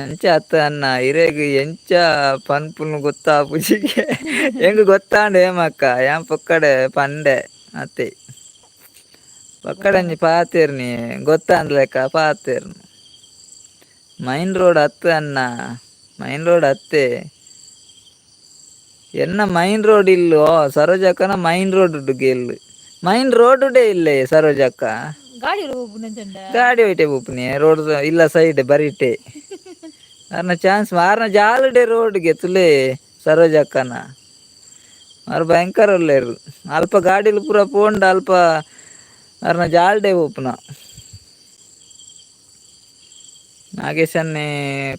ಅಂಚ ಅತ್ತ ಅಣ್ಣ ಇರೆಗ್ ಎಂಚ ಪನ್ಪುನು ಗೊತ್ತಾಪುಜಿಗೆ ಎಂಕ್ ಗೊತ್ತಾಂಡ್ ಹೇಮಕ್ಕ ಯಾನ್ ಪೊಕ್ಕಡೆ ಪಂಡೆ ಅತೆ. ಪೊಕ್ಕಡೆ ಒಂಜಿ ಪಾತೆರ್ನಿ ಗೊತ್ತಾಂದ್ ಲೆಕ್ಕ ಪಾತೆರ್ನಿ. Main road ಅತ್ತು ಅಣ್ಣ, ಮೈನ್ ರೋಡ್ ಅತ್ತೆ. ಎನ್ನ ಮೈನ್ ರೋಡ್ ಇಲ್ಲೋ ಸರೋಜಕ್ಕನ ಮೈನ್ ರೋಡ್ ಉಡ್ಡು main road day ಇಲ್ಲೇ ಸರೋಜಕ್ಕ. ಗಾಡಿ ಗಾಡಿ ಹೋಯ್ಟೆ ಬೋಪುನಿ ರೋಡ್ ಇಲ್ಲ ಸೈಡ್ ಬರಿಟೆ. ಅರ್ನ ಚಾನ್ಸ್ ಮಾರ್ನ ಜಾಲುಡೆ ರೋಡ್ಗೆ ತುಲೆ ಸರೋಜಕ್ಕನ. ಮಾರು ಭಯಂಕರ ಉಲ್ಲೇರು ಅಲ್ಪ ಗಾಡಿಲು ಪೂರ ಪೋಂಡ ಅಲ್ಪ ಅರ್ನ ಜಾಲ್ಡೆ ಪೋಪುನ. ನಾಗೇಶನ್ನೇ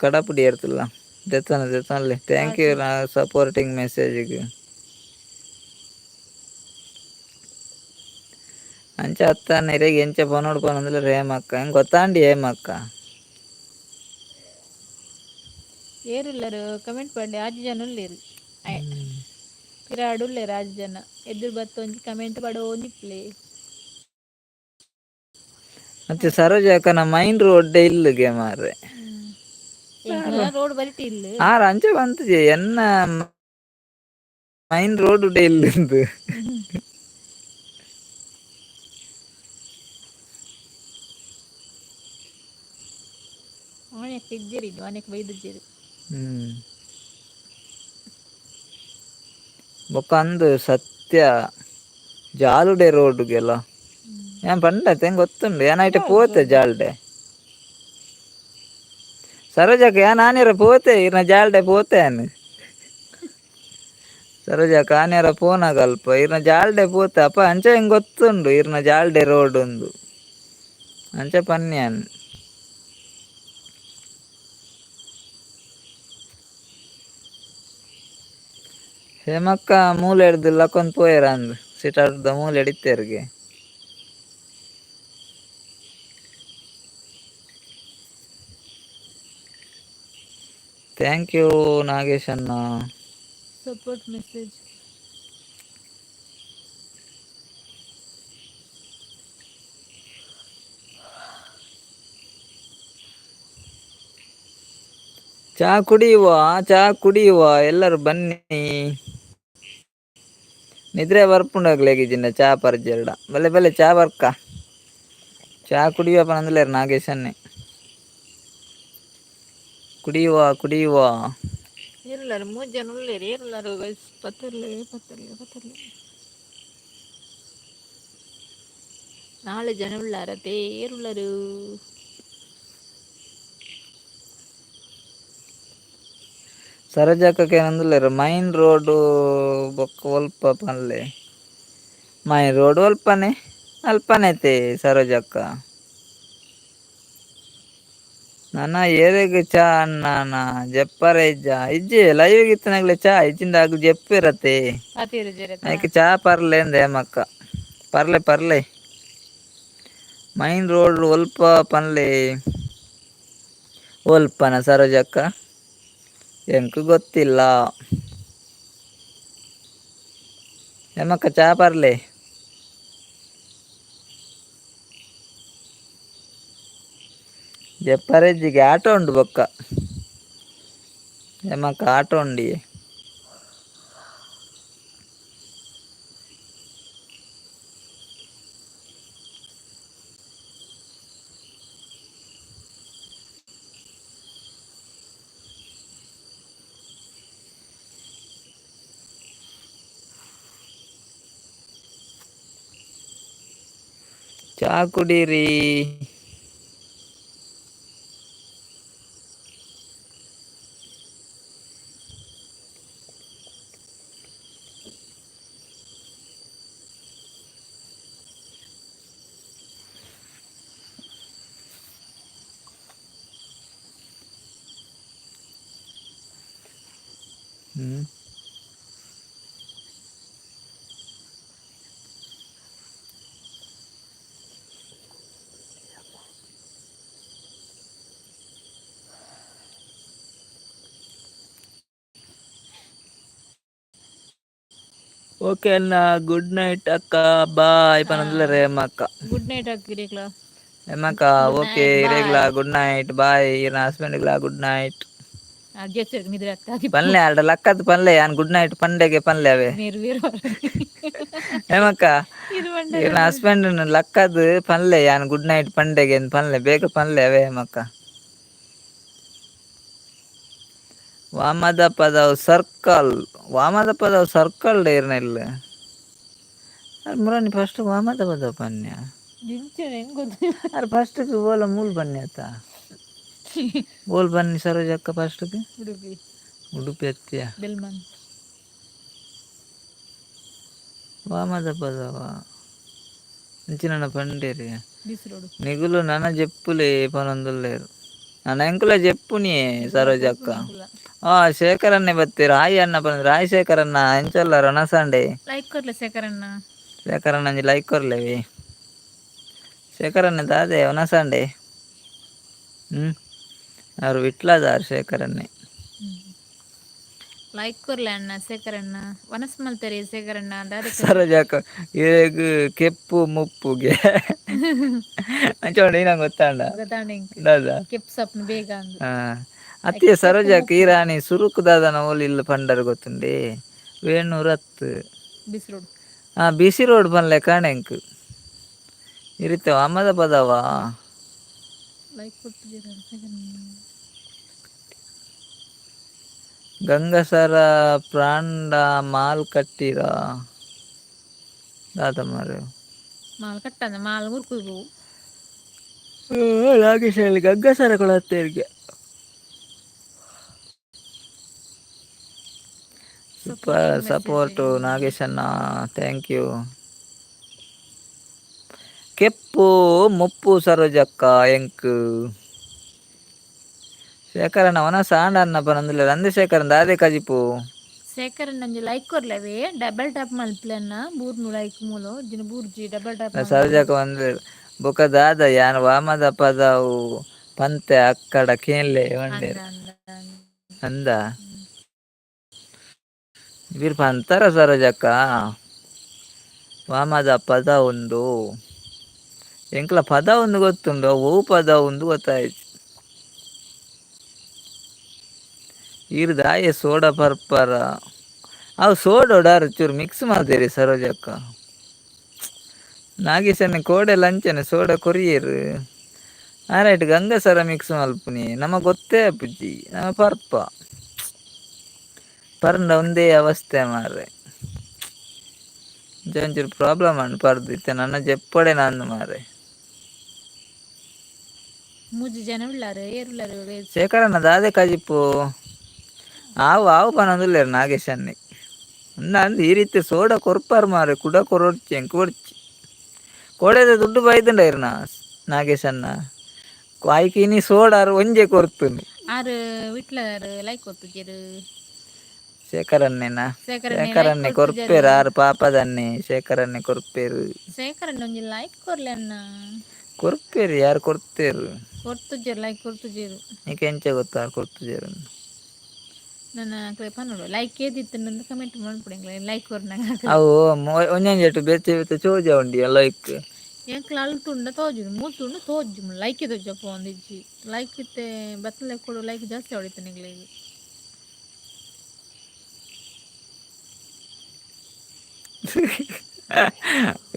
ಕಡಪುಡಿ ಏರ್ತಲ್ಲ ದೆತ್ತನ ದೆತ್ತನಲ್ಲಿ. Thank you supporting ಮೆಸೇಜಿಗೆ. ಅಂಚ ಅತ್ತಾನ ಇರೆಗ್ ಎಂಚ ಪನೋಡು ಪನೊಂದುಲ್ಲೆರ್ ಹೇಮಕ್ಕ, ಎಂಕ್ ಗೊತ್ತಾಂಡಿ ಹೇಮಕ್ಕ. ಏರುಲ್ಲರು ಕಮೆಂಟ್ ಪಂಡೆ ಆಜಿ ಜನ ಉಲ್ಲೇರು. ಪಿರಾಡ್ ಉಲ್ಲೇರು ಆಜಿ ಜನ. ಎದುರು ಬತ್ತೊಂಜಿ ಕಮೆಂಟ್ ಪಡೋಂದಿಪ್ಲೆ. ಮತ್ತೆ ಸರೋಜಕ್ಕನ ಮೈನ್ ರೋಡ್ ಇಲ್ಲುಗೆ ಮಾರ್ರೆ. ರೋಡ್ ಬರಿಟಿ ಇಲ್ಲ. ಆರ್ ಅಂಚ ಬಂತಜೆ ಎನ್ನ ಮೈನ್ ರೋಡ್ ಉಡೆ ಇಲ್ಲುಂದು. ಆನೆಕ್ ಇಜ್ಜೆರ್ ಆನೆಕ್ ಬೈದಿಜ್ಜೆರ್. ಬೊಕ್ಕ ಅಂದು ಸತ್ಯ ಜಾಲುಡೆ ರೋಡ್ಗೆಲ್ಲ ಏನ್ ಪಂಡತೆ ಗೊತ್ತುಂಡು ಏನ್ ಐಟೆ ಪೋತೆ ಜಾಲ್ಡೆ ಸರೋಜಕ್ಕ ಏನ್ ಆನೇರ ಪೋತೆ ಇರ್ನ ಜಾಲ್ಡೆ ಪೋತೆ ಅನ್ ಸರೋಜಕ್ಕ ಆನೇರ ಪೋನಾಗಲ್ಪ ಇರ್ನ ಜಾಲ್ಡೆ ಪೋತೆ ಅಪ್ಪ ಅಂಚ ಹೆಂಗ್ ಗೊತ್ತುಂಡು ಇರ್ನ ಜಾಲ್ಡೆ ರೋಡ್ ಒಂದು ಅಂಚ ಪನ್ಯಾನ್. ಹೇಮಕ್ಕ ಮೂಲೆ ಹಿಡ್ದು ಲಕ್ಕೊಂದು ಪೋಯೆರ ಅಂದ್ ಸಿಟಾರ್ದ ಮೂಲೆ ಹಿಡಿತೇರ್ಗೆ. Thank you Nagesh ಅಣ್ಣ. Support message. ಚಾ ಕುಡಿಯುವ, ಚಾ ಕುಡಿಯುವ ಎಲ್ಲರೂ ಬನ್ನಿ. ನಿದ್ರೆ ಬರ್ಪುಂಡಾಗ್ಲೇಗಿಜಿಂಡ ಚಾ ಪರ್ಜೆರಡ ಬಲ್ಲೆ ಬಲ್ಲೆ ಚಾ ಬರ್ಕ ಚಾ ಕುಡಿಯುವ ಪನಂದಲೇರು ನಾಗೇಶನ್ನೇ. ಕುಡಿಯುವ ಕುಡಿಯುವ. ಏರುಲ್ಲರು ಮೂರು ಜನ ಉಲ್ಲೇರು ಏರುಲ್ಲರು ಗೈಸ್ ಪತ್ತರ್ಲೆ ಪತ್ತರ್ಲೆ ಪತ್ತರ್ಲೆ. ನಾಲ್ ಜನ ಉಳ್ಳಾರತೆ ಏರುಲ್ಲರು. ಸರೋಜಕ್ಕಕ್ಕೆ ಏನಂದುಲ್ಲೇರು ಮೈನ್ ರೋಡು ಬೊಕ್ಕ ಒಲ್ಪ ಪನ್ಲೆ. ಮೈನ್ ರೋಡ್ ಒಲ್ಪನೆ ಅಲ್ಪನೆ ಐತೆ ಸರೋಜಕ್ಕ. ನನ ಏರೆಗ್ ಚಾ ಅಣ್ಣಾನ ಜೆಪ್ಪರೆ ಇಜ್ಜ ಇಜ್ಜಿ ಲೈವ್ ಇತ್ತನಾಗ್ಲೆ ಚಾ ಇಜ್ಜಿಂದ ಆಗ ಜೆಪ್ಪಿರತ್ತೆ. ಐಕ್ ಚಾ ಪರ್ಲೆ ಅಂದೆ ಹೇಮಕ್ಕ. ಪರ್ಲೆ ಪರ್ಲೆ ಮೈನ್ ರೋಡ್ ಒಲ್ಪ ಪನ್ಲೆ. ಒಲ್ಪನ ಸರೋಜಕ್ಕ ಎಂಕ್ ಗೊತ್ತಿಲ್ಲ. ಹೇಮಕ್ಕ ಚಾ ಪರ್ಲೆ. ಜೆಪ್ಪರೆಜ್ಜಿಗೆ ಆಟೋ ಉಂಡು ಬೊಕ್ಕ ಹೇಮಕ್ಕ ಆಟೋ ಉಂಡಿ. ಚಾ ಕುಡೀರಿ. ಹ್ಮ್ ಓಕೆ ಅಣ್ಣ, ಗುಡ್ ನೈಟ್ ಅಕ್ಕ, ಬಾಯ್ ಪನಂದ್ಲ ಅಕ್ಕ. ಗುಡ್ ನೈಟ್ ಅಕ್ಕ. ಹೇಮಕ್ಕ ಓಕೆ ಇರೇಗ್ಲಾ good night bye. ಇರ್ನ ಹಸ್ಬೆಂಡ್ಗ್ಲಾ ಗುಡ್ ನೈಟ್. ಪನ್ಲೆ ಆಲ್ಡ ಲಕ್ಕದ್ ಪನ್ಲೆ ಯಾನ್ ಗುಡ್ ನೈಟ್ ಪಂಡೆಗೆ ಪನ್ಲೆ ಅವೇ. ಹೇಮಕ್ಕ ಇರ್ನ ಹಸ್ಬೆಂಡ್ ಲಕ್ಕದ್ ಪನ್ಲೆ ಯಾನ್ ಗುಡ್ ನೈಟ್ ಪಂಡೆಗೆ ಪನ್ಲೆ ಬೇಗ ಪನ್ಲೆ ಅವೇ ಹೇಮಕ್ಕ. ವಾಮದ ಪದವು ಸರ್ಕಲ್, ವಾಮದ ಪದವು ಸರ್ಕಲ್ ಡೇರ್ನೆಲ್ ಅರೆ ಮುರಾನಿ ಫಸ್ಟ್ ವಾಮದ ಪದವು ಪನ್ಯ. ಅರೆ ಫಸ್ಟ್ ಓಲ ಮೂಲ್ ಬನ್ನಿ ಆತ ಬೋಲ್ ಬನ್ನಿ ಸರೋಜಕ್ಕ ಫಸ್ಟ್. ಉಡುಪಿ. ಉಡುಪಿ ಅತ್ತಿಯ? ಬೆಲ್ಮನ್. ವಾಮದ ಪದವ ಅಂಚಿನ ಪಂಡೇರಿ. ಬಿಸಿರೋಡು. ನಿಗುಲು ನನ ಜೆಪ್ಪುಲೆ ಪನೊಂದುಲ್ಲೆರ್. ನನ ಎಂಕುಲ ಜೆಪ್ಪುನಿಯೇ ಸರೋಜಕ್ಕ. ಆ ಶೇಖರನ್ನೇ ಬತ್ತೀರ್, ಹಾಯ್ ಅಣ್ಣ ಪಂದ್. ಹಾಯ್ ಶೇಖರಣ್ಣ, ಎಂಚೊಲ್ಲರ್ ಒನಸಂಡೆ? ಲೈಕ್ ಕೊರ್ಲೆ ಶೇಖರಣ್ಣ. ಶೇಖರಣ್ಣ ಒಂಜಿ ಲೈಕ್ ಕೊರ್ಲೆವಿ. ಶೇಖರಣ್ಣ ದಾದೆ ಒನಸಂಡೆ? ಅವ್ರು ವಿಟ್ಲದಾರ್ ಶೇಖರನ್ನೇ. ಲೈಕ್ ಕೊರ್ಲೆ ಅಣ್ಣ ಶೇಖರಣ್ಣ. ವನಸ್ ಮಲ್ತೆರಿ ಶೇಖರಣ್ಣ ದಾದೆ? ಸರೋಜಕ್ಕ ಇರೆಗ್ ಕೆಪ್ಪು ಮುಪ್ಪುಗೆ ಅಂಚ ಉಂಡು ನಂಗೆ ಗೊತ್ತಾಂಡ. ಗೊತ್ತಾಂಡ ಎಂಕ್. ದಾದ? ಕೆಪ್ಪು ಸಪ್ನ ಬೇಗ ಅಂದು. ಅತ್ತಿಯ ಸರೋಜಕ್ಕ, ಈ ರಾಣಿ ಸುರುಕು ದಾದನ ಓಲು ಇಲ್ಲ ಪಂಡರ್ ಗೊತ್ತುಂಡೆ? ವೇಣೂರು ಅತ್ತು. ಬಿಸಿರೋಡು. ಆ ಬಿಸಿ ರೋಡ್ ಪನ್ಲೆ ಕಾಣೆ ಎಂಕ್. ಇರಿತೆ ಅಮ್ಮದ ಪದವಾ? ಲೈಕ್ ಕೊಡ್ತಿದ್ದೀರಾ ಶೇಖರಣ್ಣ? ಗಂಗಸರ ಪ್ರಾಂಡ ಮಾಲ್ ಕಟ್ಟಿರ ದಾದ ಮಾರೆ? ಮಾಲ್ ಕಟ್ಟಂದ ಮಾಲ್ ಮುರ್ಕು. ನಾಗೇಶ್ ಗಂಗಸರ ಕೊಳತ್ತೇರಿಗೆ. ಸೂಪರ್ ಸಪೋರ್ಟು ನಾಗೇಶಣ್ಣ, thank you. Keppu ಮುಪ್ಪು ಸರೋಜಕ್ಕ ಎಂಕ್. ಶೇಖರಣ್ಣ ವನ ಸಾಂಡ ಅನ್ನ ಪನೊಂದುಲ್ಲೆರ್. ಅಂದೆ ಶೇಖರಣ್ಣ, ದಾದೆ ಕಜಿಪು? ಶೇಖರಣ್ಣ ಒಂಜಿ ಲೈಕ್ ಕೊರ್ಲೆವೆ, ಡಬಲ್ ಟ್ಯಾಪ್ ಮಲ್ಪಲೆ ಅಣ್ಣ. ಬೂರ್ನು ಲೈಕ್ ಮೂಲು ಜಿನ ಬೂರ್ಜಿ ಡಬಲ್ ಟ್ಯಾಪ್. ಸರೋಜಕ್ಕ ಬಂದ್ಲೇರ್. ಬೊಕ ದಾದ, ಯಾನ್ ವಾಮದ ಪದವು ಪಂತೆ ಅಕ್ಕಡ ಕೇನ್ಲೆ ಪಂಡೆರ್. ಅಂದ. ಅಂದ ಬೀರ್ ಪಂತರ ಸರೋಜಕ್ಕ ವಾಮದ ಪದ ಉಂದು. ಎಂಕ್ಲ ಪದ ಒಂದು ಗೊತ್ತುಂಡು, ಒವು ಪದ ಉಂದು ಗೊತ್ತಾಯ್ತು. ಈರ್ ದಾಯೆ ಸೋಡಾ ಪರ್ಪರ? ಅವು ಸೋಡೋಡಾರು ಚೂರು ಮಿಕ್ಸ್ ಮಲ್ತೇರಿ ಸರೋಜಕ್ಕ. ನಾಗೇಶನ್ನ ಕೋಡೆ ಲಂಚನೆ ಸೋಡಾ ಕೊರಿಯೆರ್. ಆರೈಟ್ ಗಂಗಸರ ಮಿಕ್ಸ್ ಮಲ್ಪುನಿ ನಮ ಗೊತ್ತೇ ಆಪುಜಿ. ನಮ ಪರ್ಪ ಪರ್ಂಡ ಒಂದೇ ಅವಸ್ಥೆ ಮಾರ್ರೆ. ಒಂಚೂರು ಪ್ರಾಬ್ಲಮ್ ಆಂಡ್ ಪರ್ದು. ಇತ್ತೆ ನನ್ನ ಜೆಪ್ಪಡೆ ನಂದು ಮಾರ್ರೆ. ಮೂಜಿ ಜನ ಉಳ್ಳಾರು, ಏರ್ ಉಳ್ಳಾರು? ಶೇಖರಣ್ಣ ದಾದೆ ಕಜಿಪು? ಆವು ಆವು ಪನೊಂದುಲ್ಲೆರ್ ನಾಗೇಶನ್ನೆ. ಅಂದ ಅಂದ್ ಈ ರೀತಿ ಸೋಡಾ ಕೊರ್ಪರ್ ಮಾರ್ರೆ, ಕುಡ ಕೊರೊಡ್ಚಿ, ಎಂಕ್ ಬೊಡ್ಚಿ. ಕೋಡೆದ ದುಡ್ಡು ಬೈದುಂಡ ಇರ್ನ ನಾಗೇಶಣ್ಣ? ಆಯ್ಕೆ ಇನಿ ಸೋಡಾರ್ ಒಂಜೆ ಕೊರ್ತುನು. ಆರು ವಿಟ್ಲದಾರು ಲೈಕ್ ಕೊರ್ತುಜೆರ್. ಶೇಖರಣ್ಣೇನಾ? ಶೇಖರಣ್ಣೆ. ಶೇಖರಣ್ಣೆ ಕೊರ್ಪೇರು ಆರು ಪಾಪದನ್ನೆ. ಶೇಖರಣ್ಣೆ ಕೊರ್ಪೇರು. ಶೇಖರಣ್ಣ ಒಂಜಿ ಲೈಕ್ ಕೊರ್ಲೆ ಅಣ್ಣ. ಕೊರ್ಪೇರು, ಯಾರು ಕೊರ್ತೇರು? ಕೊರ್ತುಜೆರ್, ಲೈಕ್ ಕೊರ್ತುಜೆರ್. ನಿಕ್ ಎಂಚ ಗೊತ್ತು ಆರ್ ಕೊರ್ತುಜೆರ್? ನನ್ನ ಅಕ್ಲೆ ಪನೊಡು ಲೈಕ್ ಏದಿತ್ತುಂಡು ಕಮೆಂಟ್ ಮಲ್ಪೊಡು. ಎಂಕ್ಲೆ ಲೈಕ್ ಕೊರ್ನಗ. ಅವು ಒಂಜೊಂಜೆಟ್ ಬೇತೆ ಬೇತೆ ಚೋಜ ಉಂಡಿಯ ಲೈಕ್. ಎಂಕ್ಲ ಅಲ್ತುಂಡ ತೋಜುಂಡು, ಮೂಲ್ತುಂಡ ತೋಜು ಲೈಕ್ ತೋಜಪ್ಪ ಒಂದಿಜ್ಜಿ. ಲೈಕ್ ಇತ್ತೆ ಬತ್ತಲೆ ಕೊಡು, ಲೈಕ್ ಜಾಸ್ತಿ ಹೊಡಿತು ನಿಗ್ಲೆಗ್.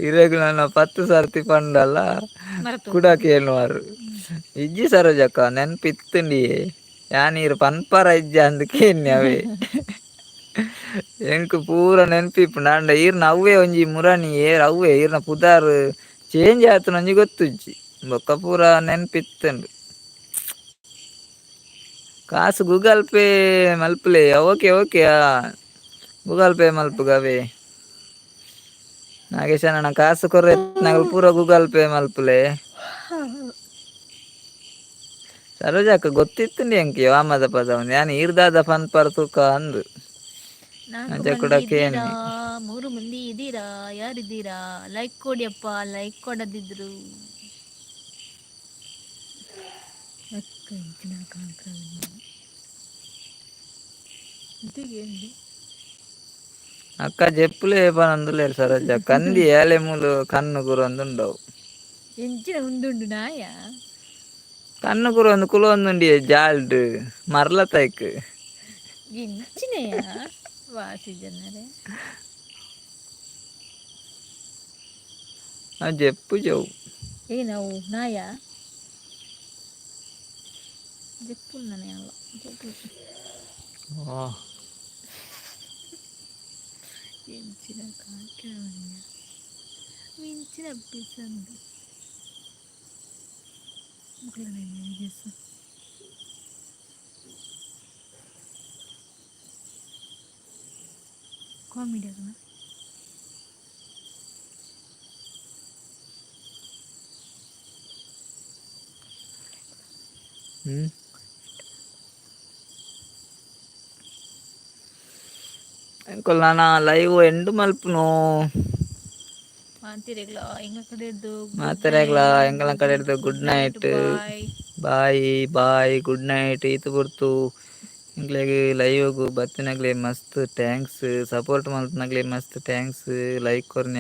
ಇರೆಗ್ ನನ್ನ 10 ಸರ್ತಿ ಪಂಡಲ್ಲ. ಮರತು. ಕುಡ ಕೇಳುವಾರು. ಇಜ್ಜಿ ಸರೋಜಕ್ಕ, ನೆನ್ಪಿತ್ತುಂಡಿಯೇ. ಯಾನ್ ಈರ್ ಪನ್ಪರ ಇಜ್ಜ ಅಂದ್ ಕೇನ್ನೆ. ಅವೇ ಎಂಕ್ ಪೂರ ನೆನ್ಪಿಪ್ಪುಂಡು. ಆಂಡ ಈರ್ನ ಅವ್ವೇ ಒಂಜಿ ಮುರಣಿ ಏರ್ ಅವ್ವೇ ಈರ್ನ ಪುದಾರ್ ಚೇಂಜ್ ಆತನ ಒಂಜಿ ಗೊತ್ತುಜ್ಜಿ, ಬೊಕ್ಕ ಪೂರ ನೆನ್ಪಿತ್ತುಂಡು. ಕಾಸು ಗೂಗಲ್ ಪೇ ಮಲ್ಪುಲೆ. ಓಕೆ ಓಕೆ, ಗೂಗಲ್ ಪೇ ಮಲ್ಪುಗವೇ. ನಾಗೇಶಣ್ಣ ಕಾಸು ಕೊರ್ರೆ ನಗಲ್ ಪೂರ ಗೂಗಲ್ ಪೇ ಮಲ್ಪುಲೆ. ಸರೋಜಕ್ಕ ಗೊತ್ತಿತ್ತುಂಡು ಎಂಕ್ ವಾಮದ ಪದ. ಯಾನ್ ಈರ್ದಾದ ಪನ್ಪರ್ ತೂಕ ಅಂದ್. ನಾಲ್ಕು ಅಂಚ ಕೂಡ ಮಂದಿ ಇದ್ದೀರಾ? ಕೇನ್ನೆ. ಮೂರು ಮಂದಿ ಇದ್ದೀರಾ? ಯಾರಿದ್ದೀರಾ? ಲೈಕ್ ಕೊಡಿಯಪ್ಪ, ಲೈಕ್ ಕೊಡದಿದ್ರು. ಅಕ್ಕ ಇಂಚಿನ ಅಕ್ಕ ಜೆಪ್ಪುಲೆ ಪನೊಂದುಲ್ಲೆರ್ ಸರೋಜಕ್ಕ. ಅಂದಿ ಏಲೆ ಮೂಲು ಕಣ್ಣು ಕುರೊಂದುಂಡವು. ಎಂಚಿನ ಉಂದುಂಡು ನಾಯ? ಕಣ್ಣು ಕುರೊಂದು ಕುಲೊಂದುಂಡಿಯೇ ಜಾಲ್ಡ್ ಮರ್ಲತೈಕ್. ಎಂಚಿನೆಯ ವಾಸಿ ಜನರೇ. ಆ ಜೆಪ್ಪು ಜವು. ಏನವು ನಾಯ ಜೆಪ್ಪು. ನನಗೆ ಅಲ್ಲ ಜೆಪ್ಪು. ವಾ. ಎಂಚಿನ ಕಾಕ್ಯ ಮಿಂಚಿನ ಪಿಸಂದು. ಕಾಮಿಡಿ ಅದನ್ನ. ಎಂಕುಲು ನನ ಲೈವ್ ಎಂಡ್ ಮಲ್ಪುನು. ಮಾತೆರೆಗ್ಲಾ ಎಂಗ್ಲ ಕಡೆರ್ದ್. ಮಾತೆರೆಗ್ಲಾ ಎಂಕಲ್ನ ಕಡೆರ್ದ್ good night. Bye. Bye bye, good night. ಈತ್ ಪೊರ್ತು ಎಂಕ್ಲೆಗ್ ಲೈವ್ ಬತ್ತಿನಕ್ಲೆ ಮಸ್ತ್ thanks, support ಮಲ್ತಿನಕ್ಲೆ ಮಸ್ತ್ thanks, like ಕೊರ್ನೆ.